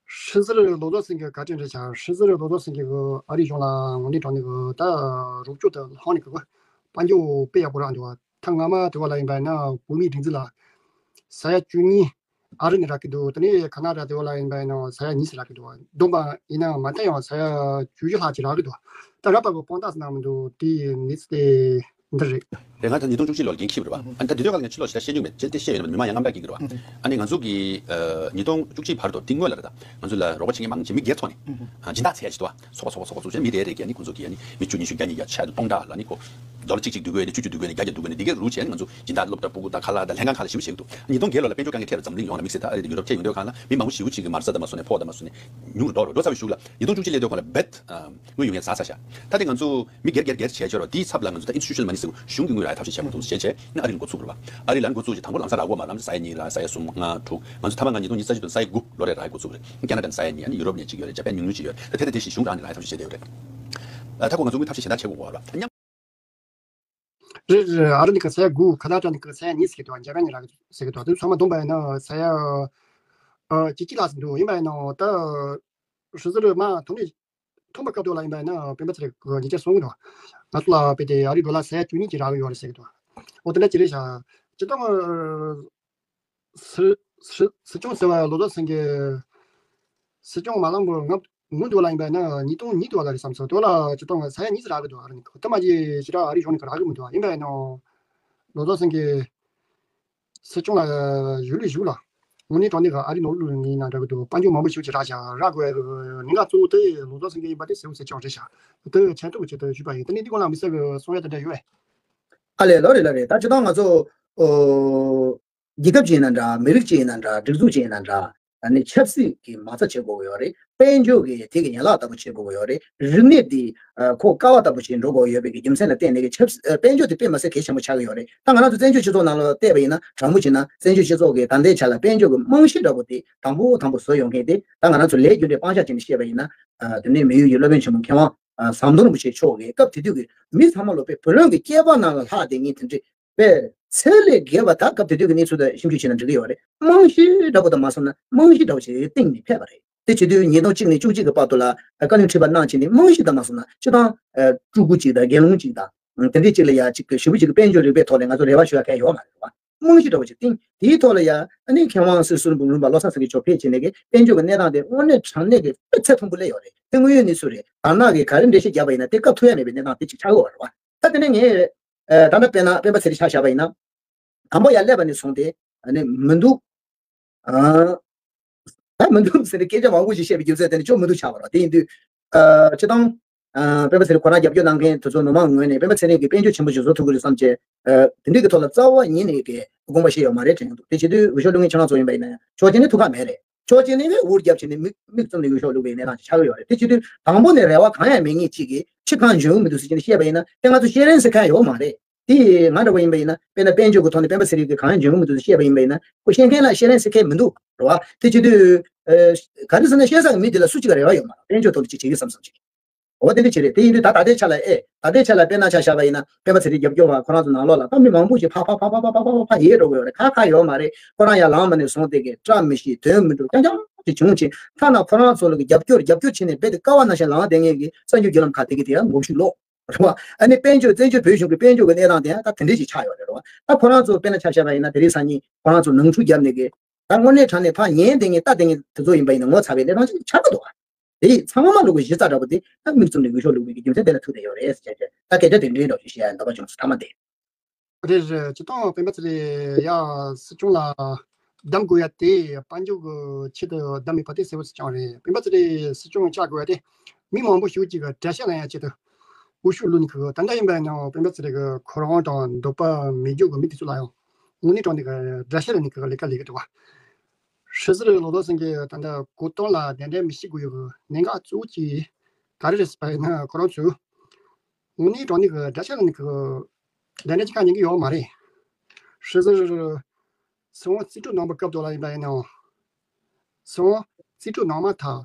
སྲིད་ཟུར་བློ་བཟང་སེང་གེ་བཀའ་དྲིན་རེད་ཤག་སྲིད་ཟུར་བློ་བཟང་སེང་གེ་གི་ཨ་རིའི་གཞུང་ལ་དངོས་གནས་དྲང་གནས་ཀྱི་ད་རོགས་སྐྱོར་དུ་ལྷང་ནས་གི་དཔལ་འབྱོར་དཔེ་ཡག་པོ་རག་འདུག་བ། ཐ་སྔ་མ་དེ་བ་ལ་ཡིན་པ་ཡིན་ན་བོད་མིའི་སྒྲིག་འཛུགས་ལ་ས་ཡ་བཅུ་གཉིས། ཨ་རི་ནས་རག་གི་འདུག་དེ་ནས་ཁ་ན་ཌ་དེ་བ་ལ་ཡིན་པ་ཡིན་ན་ས་ཡ་གཉིས་ཙམ་རག་གི་འདུག་བསྡོམས་པ་ཡིན་ན་མ་མཐའ་ཡང་ས་ཡ་བཅུ་བཞི་ལྷག་ཅིག་རག་གི་འདུག་ད་རག་པ་གི་དཔང་རྟགས་ཟེར་ན་མི་འདུག་དེའི་གནས་ཚུལ་དེ་འདི་རེད། རེད། ང་ད་ཉིས་སྟོང་བཅུ་གཅིག་ལོར་འགན་འཁྱེར་བ་རེད་བ། ཨ་ནི་ད་དེ་དུས་ཀ་ལ་ང་ཕྱི་ལོགས་ཞེ་དྲག་བཤད་རྒྱུ་མེད། ཅི་སྟེ་བཤད་ཡོད་ན་མི་མང་ཡང་རྔམ་སྐྲག་སྐྱེ་གི་རེད་བ། ཨ་ནི་ང་ཚོ་གི་ཨ་ཉིས་སྟོང་བཅུ་གཅིག་བར་དུ་དེ་སྔོན་ལ་རེད། ད་ང་ཚོ་ལ་རོགས་པ་བྱེད་མཁན་མང་ཆེ་མི་སྒེར་ཐོག་ནས་ཨ་སྦྱིན་བདག་བྱས་ཡ་ཞིག་འདུག་བ། ཚོགས་པ་ཚོགས་པ་ཚོགས་པ་ཚོགས་བྱས་མི་རེ་རེ་གིས་ཨ་ནི་ཁོང་ཚོ་གིས་ཨ་ནི་མི་བཅུ་ཉི་ཤུ་བརྒྱ་ཉིས་བརྒྱ་ཆ་སྟོང་ཕྲག་ལ་ནི་ཁོ་ཌོ་ལར་གཅིག་གཅིག་བསྡུ་དགོས་ནས་གཅིག་གཅིག་བསྡུ་དགོས་ནས་བརྒྱ་བརྒྱ་བསྡུ་དགོས་ནས་འདི་གའི་རུ་བྱས་ནས་ང་ཚོ་སྦྱིན་བདག་སློབ་གྲྭ་སྤུ་གུ་དང་ཁ་ལག་དང་ལྷན་ཁང་ཁག་ལ་ཞེ་པོ་བྱེད་ཀྱི་འདུག་ཉིས་སྟོང་བརྒྱད་ལོ་ལ་དཔལ་འབྱོར་དཀའ་ངལ་འཕྲད་པ་འཛམ་གླིང་ཡོངས་ལ་དམིགས་བསལ་ད་ཨ་རི་དང་ཡུ་རོབ་བཅས་ཡོང་དུས་སྒང་ལ་མི་མང་པོ་ཞེ་པོ་ཅིག་གིས་མ་རྩ་དང་མ་སོང་ནས་ཕོགས་དང་མ་སོང་ནས་ཉུང་རུ་འགྲོ་རུ་འགྲོ་ཚར་བའི་གཞུག་ལ་ཉིས་སྟོང་བཅུ་གཅིག་སླེབས་དུས་སྒང་ལ་བེད་དངུལ་ཡོང་ཡ་ཟ་ཚར་ཤག་ད་དེ་ང་ཚོ་མི་སྒེར་སྒེར་སྒེར་བྱས་བྱས་རོགས་དེའི་ཚབ་ལ་ང་ཚོ་ད་institutional money་ཟེར་གཞུང་གི་དངུལ་རག་ཐབས་ཤེས་བྱས་མ་ཐུབ་བྱས་བྱས་ཨ་རི་ལ་འགོ་ཚུགས་རེད་བ། ཨ་རི་ལ་འགོ་ཚུགས་ཅིག་དང་པོ་ལམ་སང་རག་གོ་མ་རེད། ས་ཡ་གཉིས་རག་ས་ཡ་གསུམ་ལྔ་དྲུག་ང་ཚོ་ཐ་མ་ང་ཉིས་སྟོང་ཉི་ཤུ་རྩ་གཅིག་དང་ས་ཡ་དགུ་ལོ་རེ་རག་འགོ་ཚུགས་རེད། ཁ་ན་ཌ་ནས་ས་ཡ་གཉིས་ཨ་ནི་ཡུ་རོབ་ནས་གཅིག་ཡོད་རེད། ཇ་པན་ཉུང་ཉུང་ཅིག་ཡོད་རེད། ད་དེ་དང་དེ་བཞིན་གཞུང་རང་ནས་རག་ཐབས་ཤེས་བྱས་བསྡད་ཡོད་རེད། ཨ་ད་ཁོ་ང་ཚོ་དངུལ་ཐབས་ཤེས་ཞེ་དྲག་བྱེད་དགོས་པ་རེད་བ། མཉམ། རེད་རེད། ཨ་རི་ནས་ཀྱི་ས་ཡ་དགུ་ཁ་ན་ཌ་ནས་ཀྱི་ས་ཡ་གཉིས་ཟེར་གི་འདུག་ཇ་པན་ནས་རག་གི་ཟེར་གི་འདུག་དེ་ཚང་མ་བསྡོམས་པ་ཡིན་ན་ས་ཡ་ཨ་གཅིག་གཅིག་ལྷག་ཙམ་འདུག་ཡིན་པ་ཡིན་ན་ད་སྲིད་ཟུར་མ་ཐོན་ནས་ཐོན་པ་སྐབས་དུས་ལ་ཡིན་པ་ཡིན་ན་སྤེན་པ་ཚེ་རིང་གི་ཉེས་ཆད་སོང་གི་འདུག་ང་ཚོ་ལ་དཔེ་དེ་ཨ་རི་ཌོ་ལར་ས་ཡ་བཅུ་གཉིས་ཅིག་རག་གི་ཡོད་རེད་ཟེར་གི་འདུག་འོ་དེ་འདྲ་ཅིག་རེད་ཤག་སྤྱིར་བཏང་སྲིད་སྲིད་སྲིད་སྐྱོང་ཟེར་བ་ལོ་ཙཱ་སེང་གེ་སྲིད་སྐྱོང་མ་ལངས་པར་ང་སྔོན་དུ་ལ་ཡིན་པ་ཡིན་ན་ཉིས་སྟོང་ཉིས་དུ་ལ་རེད་བསམ་སོང་། དུ་ལ་སྤྱིར་བཏང་ས་ཡ་གཉིས་རག་གི་འདུག་ཨ་རི་ནས་ད་མ་ཅིག་ཞེ་དྲག་ཨ་རི་གཞུང་ནས་རག་གི་མི་འདུག་ཡིན་པ་ཡིན་ན་ལོ་ཙཱ་སེང་གེ་སྲིད་སྐྱོང་ལ་ཡུལ་ལས་བཞུགས་ལ། དངོས་གནས་དྲང་གནས་ཀྱི་ཨ་རི་ནང་ལོགས་ནས་ཡིན་ན་འདྲ་གི་འདུག་དཔལ་འབྱོར་མང་པོ་ཞིག་ཅིག་རག་བཞག་རག་དགོས་ཡ་གི་གནད་འགག་གཙོ་བོ་དེ་ལོ་ཙཱ་སེང་གེ་ཡིན་པ་དེ་གསལ་པོ་གསལ་རྐྱང་རེད་ཤག་དེ་མཁྱེན་ཐུབ་པའི་ཆེད་དུ་ཞུས་པ་ཡིན། དེ་ནས་འདི་སྐོར་ལ་མི་སེར་གི་གསུང་ཡ་དེ་འདྲ་ཡོད་པས། ཨ་ལས་ལོ་རེད་ལོ་རེད། ད་སྤྱིར་བཏང་ང་ཚོ་ཨོ་རྒྱལ་ཁབ་ཅིག་ཡིན་ན་འདྲ་མི་རིགས་ཅིག་ཡིན་ན་འདྲ་སྒྲིག་འཛུགས་ཅིག་ཡིན་ན་འདྲ་ཨ་ནི་ཆབ་སྲིད་ཀྱི་མ་རྩ་བྱེད་དགོས་ཀྱི་ཡོད་རེད། དཔལ་འབྱོར་གྱི་དེ་གི་ཡན་ལག་ལྟ་བུ་བྱེད་དགོས་ཀྱི་ཡོད་རེད། རིག་གནས་འདི་ཨ་ཁོ་ཀ་བ་ལྟ་བུ་ཞིག་འགྲོ་དགོས་ཡོད་པའི་གི་རྒྱུ་མཚན་ལ་བརྟེན་ནས་གི་ཆབ་སྲིད་ཨ་དཔལ་འབྱོར་དེ་དཔེ་མ་སྲིད་གལ་ཆེན་པོ་ཆགས་ཀྱི་ཡོད་རེད། ད་ང་རང་ཚོ་བཙན་བྱོལ་སྤྱི་ཚོགས་ནང་ལ་བལྟས་པ་ཡིན་ན་དྲང་པོ་བྱས་ན་བཙན་བྱོལ་སྤྱི་ཚོགས་ཀྱི་ད་ལྟའི་ཆ་ལ་དཔལ་འབྱོར་གྱི་རྨང་གཞི་འདྲ་པོ་དེ་དང་པོ་དང་པོ་བཟོ་ཡོང་མཁན་དེ་ད་ང་རང་ཚོ་ལས་རྒྱུ་འབྲས་སྤང་བྱ་བྱས་ནས་བཤད་པ་ཡིན་ན་ཨ་དེ་ནས་མི་ཡུལ་གྱི་སློབ་དཔོན་ཆེན་མོ་མཁས་དབང་ཨ་ཟམ་གདོང་རིན་པོ་ཆེ་མཆོག་གིས་སྐབས་དེ་དུས་ཀྱི་མི་ཚང་མ་ལོ་པའི་བུ་ལོན་གྱི་སྐྱེས་པ་ནང་ལ་ལྷག་བསྡད་མཁན་དེ་འདྲས་པས་ཚད་ལས་བརྒལ་བ་ད་སྐབས་དེ་དུས་ཀྱི་གནས་ཚུལ་དང་ཞིབ་འཇུག་བྱས་ན་འགྲིག་གི་ཡོད་རེད། རྨང་གཞི་འདྲ་པོ་དང་མ་སོང་ན་རྨང་གཞི་འདྲ་པོ་ཞིག་གཏིང་ནས་ཕེབས་པ་རེད། དེ་བྱེད་དུས་ཉིས་སྟོང་གཅིག་ནས་བཅུ་གཅིག་གི་བར་དུ་ལ་བཀའ་བློན་ཁྲི་པ་གནང་བྱས་ནས་རྨང་གཞི་དང་མ་སོང་ན་སྤྱིར་བཏང་སྤྲུལ་སྐུ་གཅིག་དང་དགེ་སློང་གཅིག་དང་དེ་འདྲའི་གཅིག་ལ་ཡ་གཅིག་གི་ཞེ་པོ་ཅིག་གི་དཔལ་འབྱོར་རིག་པའི་ཐོག་ལ་ང་ཚོ་རེ་བ་ཞུ་ཡ་གང་ཡོད་མ་རེད་བ། རྨང་གཞི་འདྲ་པོ་ཅིག་བཏིང་དེའི་ཐོག་ལ་ཡ་ཨ་ནི་མཁས་དབང་སྲིད་ཟུར་འབུམ་རམས་པ་བློ་བཟང་སེང་གེ་མཆོག་ཕེབས་བྱས་ནས་གི་དཔལ་འབྱོར་གྱི་གནས་སྟངས་དེ་དངོས་གནས་དྲང་གནས་ཀྱི་དཔེ་ཚད་མཐོན་པོ་སླེབས་ཡོད་རེད། དེ་དངོས་ཡོད་གནས་ཚུལ་རེད། དར་ནག་གིས་ག་རེ་འགྲེལ་བཤད་བརྒྱབ་པ་ཡིན་ན་དེ་སྐབས་ཐུབ་ཡ་མེད་པའི་གནས་སྟངས་དེ་ཅིག་ཆགས་ཡོད་རེད་བ། ད་དེ་ནས་ངས་ཨ་ད་ལྟ་དཔེར་ན་སྤེན་པ་ཚེ་རིང་ཆ་བཞག་པ་ཡིན་ན། དང་པོ་ཡར་སླེབས་པ་ནས་བཟུང་སྟེ་ཨ་ནི་མི་འདུག་ཨ་ད་མི་འདུག་ཟེར་ནས་སྐད་ཆ་མང་པོ་ཞིག་བཤད་པའི་རྒྱུ་མཚན་དེ་ནི་ཅུང་མི་འདུག་ཆགས་པ་རེད། དེ་ཡིན་དུས་ཨ་སྤྱིར་བཏང་ཨ་སྤེན་པ་ཚེ་རིང་ཁོ་རང་རྒྱབ་སྐྱོར་གནང་མཁན་དེ་ཚོ་མི་མང་ངོས་ནས་སྤེན་པ་ཚེ་རིང་གིས་དཔལ་འབྱོར་ཆེན་པོ་ཞིག་བཟོ་ཐུབ་ཀྱི་རེད་བསམ་བྱས་ཨ་དེ་འདྲའི་གི་ཐོག་ལ་རྩ་བ་ཉིད་ནས་གི་དགོངས་པ་བཞེས་ཡོད་མ་རེད་དྲན་གྱི་འདུག་དེ་བྱེད་དུས་འོས་ཤོག་བླུག་མཁན་ཁྱེད་རང་ཚོ་ཡིན་པ་ཡིན་ན་ཡང་ཕྱོགས་གཅིག་ནས་ཐུགས་ཁག་མེད་རེད། ཕྱོགས་གཅིག་ནས་འུར་རྒྱབ་བྱས་ནས་མིག་མིག་བཙུམ་ནས་འོས་ཤོག་བླུག་པའི་གནས་སྟངས་ཅིག་ཆགས་ཀྱི་ཡོད་རེད། དེ་བྱེད་དུས་དང་པོ་ནས་རེ་བ་གང་ཡང་མེད་མཁན་གཅིག་གིས་ཕྱིར་གང་འབྱོན་གྱི་མི་འདུག་ཟེར་བྱས་ནས་བཤད་པ་ཡིན་ན་དེ་ང་ཚོ་ཤེས་རན་ཟེར་མཁན་ཡོད་མ་རེད། དེ་ང་འདྲ་པོ་ཡིན་པ་ཡིན་ན་དཔེར་ན་དཔལ་འབྱོར་གྱི་ཐོག་ནས་སྤེན་པ་ཚེ་རིང་གིས་གང་ཡང་འཇོན་གྱི་མི་འདུག་ཟེར་བཤད་པ་ཡིན་པ་ཡིན་ན་ཁོ་ཤེས་མཁན་ལ་ཤེས་རན་ཟེར་མཁན་མི་འདུག་རེད་བ། དེ་བྱེད་དུས་ཨ་ག་རེ་ཟེར་ན་ཤེས་ས་གི་མི་དེ་ལ་སུ་གཅིག་ག་རེ་བ་ཡོད་མ་རེད། དཔལ་འབྱོར་ཐོག་ནས་གཅིག་བྱེད་ཀྱི་བསམ་བསམ་ཅིག་འོ་དེ་འདྲ་བྱེད་རེད། དེ་ཡིན་དུས་ད་ད་ལྟའི་ཆ་ལ་ཨེ་ད་ལྟའི་ཆ་ལ་དཔེར་ན་ཆ་བཞག་པ་ཡིན་ན་སྤེན་པ་ཚེ་རིང་རྒྱབ་སྐྱོར་བ་ཁོ་རང་ཚོ་ནང་ལོགས་ལ་ད་མི་མང་པོ་ཞིག་ཕ་ཕ་ཕ་ཕ་ཕ་ཡལ་འགྲོ་གི་ཡོད་རེད། ཁ་ཁ་ཡོད་མ་རེད། ཁོ་རང་ཡར་ལངས་པ་ནས་བཟུང་སྟེ་གི་བཀྲ་མི་ཤིས་དོན་མི་འགྲུབ་རྐྱང་རྐྱང་ཅིག་བྱུང་ཕྱིན་ཐ་ན་ཁོ་རང་ཚོ་ལ་གི་རྒྱབ་སྐྱོར་རྒྱབ་སྐྱོར་བྱས་ནས་རྦད་དེ་ཀ་བ་ནང་བཞིན་ལངས་བསྡད་མཁན་གི་གསར་འགྱུར་བརྒྱུད་ལམ་ཁག་དེ་གི་དེ་ཡང་ངོ་ཤུགས་ལོག་རེད་བ། ཨ་ནི་དཔལ་འབྱོར་བཙན་བྱོལ་བོད་གཞུང་གི་དཔལ་འབྱོར་གི་གནས་སྟངས་དེ་ཡང་ད་དེ་འདྲས་ཅིག་ཆགས་ཡོད་རེད་བ། ད་ཁོ་རང་ཚོ་དཔེར་ན་ཆ་བཞག་པ་ཡིན་ན་དེ་རིང་སང་ཉིན་ཁོ་རང་ཚོ་ནང་འཁྲུག་བརྒྱབ་ནས་གི་ད་དངོས་གནས་དྲང་གནས་ཕར་ཉན་བསྡད་མཁན་ལྟ་བསྡད་མཁན་དེ་ཚོ་ཡིན་པ་ཡིན་ན་ངོ་ཚ་བའི་གནས་སྟངས་ཅིག་ཆགས་ཀྱི་འདུག་བ། དེ་ཚང་མ་ལོག་གི་གཞི་རྩ་འདྲ་པོ་དེ་ད་མིག་བཙུམ་ནས་འོས་ཤོག་བླུགས་པའི་གི་རྒྱུ་མཚན་དེ་ལ་ཐུག་བསྡད་ཡོད་རེད་ཟེར་བྱས་བྱས་ད་སྐད་ཆ་དེ་འདྲའི་འདྲ་ཞིག་བཤད་ཡ་འདོད་པ་བྱུང་སོང་ཐ་མ་དེ། རེད་རེད། སྤྱིར་བཏང་སྤེན་པ་ཚེ་རིང་ཡ་སྲིད་སྐྱོང་ལ་གདམ་དགོས་ཡ་དེ་དཔལ་འབྱོར་གྱི་ཆེད་དུ་གདམ་མེད་པ་དེ་གསལ་པོ་ཞིག་ཀྱང་རེད། སྤེན་པ་ཚེ་རིང་སྲིད་སྐྱོང་ཆགས་དགོས་ཡ་དེ་མི་མང་པོ་ཞིག་ཅིག་གི་དགྲ་ཤ་ལེན་ཡ་ཆེད་དུ་འུ་ཤུགས་བླུགས་ནས་གི། ད་ལྟ་ཡིན་པ་ཡིན་ནའང་སྤེན་པ་ཚེ་རིང་གི་ཁོ་རང་དང་འདོད་པ་མེད་རྒྱུ་གི་མི་དེ་ཚོ་ལ་ཡང་དངོས་གནས་དྲང་གནས་གི་དགྲ་ཤ་ལེན་ནས་གི་ལས་ཀ་ལས་གི་འདུག་བ། སྲིད་ཟུར་བློ་བཟང་སེང་གེ་ད་ལྟ་གོ་སྟངས་ལ་གདན་འདྲེན་མི་བྱེད་དགོས་ཡོད་གི་གནད་འགག་གཙོ་བོ་གཅིག་ག་རེ་རེད་ཟེར་བ་ཡིན་ན། ཁོ་རང་ཚོས་དངོས་གནས་དྲང་གནས་གི་དགྲ་ཤ་ལེན་ནས་གི་གདན་འདྲེན་ཅིག་གང་ཉན་གི་ཡོད་མ་རེད། སྲིད་ཟུར་སྲིད་དབང་རྩིས་སྤྲོད་གནང་བའི་སྐབས་དུ་ལ་ཡིན་པ་ཡིན་ནའང་སྲིད་དབང་རྩིས་སྤྲོད་གནང་མ་ཐག་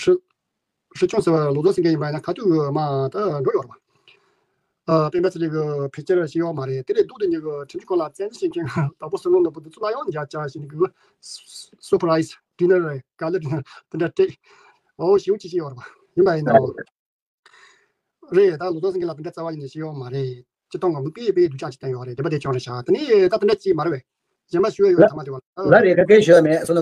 སྲིད་སྲིད་སྐྱོང་ཟེར་བ་བློ་བཟང་སེང་གེ་ཡིན་པ་ཡིན་ན་ཁ་ཐུག་མ་ད་འགྲོ་ཡོད་རེད་བ། ཨ་སྤེན་པ་ཚེ་རིང་གི་ཕལ་ཆེར་ཤེས་ཡོད་མ་རེད། དེ་ལས་ལྡོག་སྟེ་ཉིད་ཀྱི་ཁྲིམས་ཞིབ་ཁང་ལ་བཙན་འཛུལ་བྱེད་མཁན་དྭགས་པོ་བསོད་ནམས་ནོར་བུ་འདི་ཚོ་ལ་ཡང་མཇལ་བཅར་བྱས་ནས་གི་སུ་པ་རའི་སི་ཌི་ནར་རེད། ག་ལེ་ཌི་ནར་དེ་འདྲ་སྤྲད། འོ་ཞེ་པོ་ཅིག་ཤེས་ཡོད་རེད་བ། ཡིན་པ་ཡིན་ནའང་རེད། ད་བློ་བཟང་སེང་གེ་ལ་དེ་འདྲ་རྩ་བ་ཉིད་ནས་ཤེས་ཡོད་མ་རེད། སྤྱིར་བཏང་ང་མི་དཔེ་དཔེ་སྡུག་ཅག་ཅིག་བསྟན་ཡོད་རེད། དེ་པ་དེ་ཅང་རེད་ཤག་དེ་ནས་ད་དེ་འདྲ་ཅིག་མ་རེད་བས། གཞན་པ་ཞུ་ཡ་ཡོད་ཐ་མ་དེ་བ་ལ། ལ་རེད། ག་གེ་ཞུ་ཡ་མེད། བསོད་ནམས།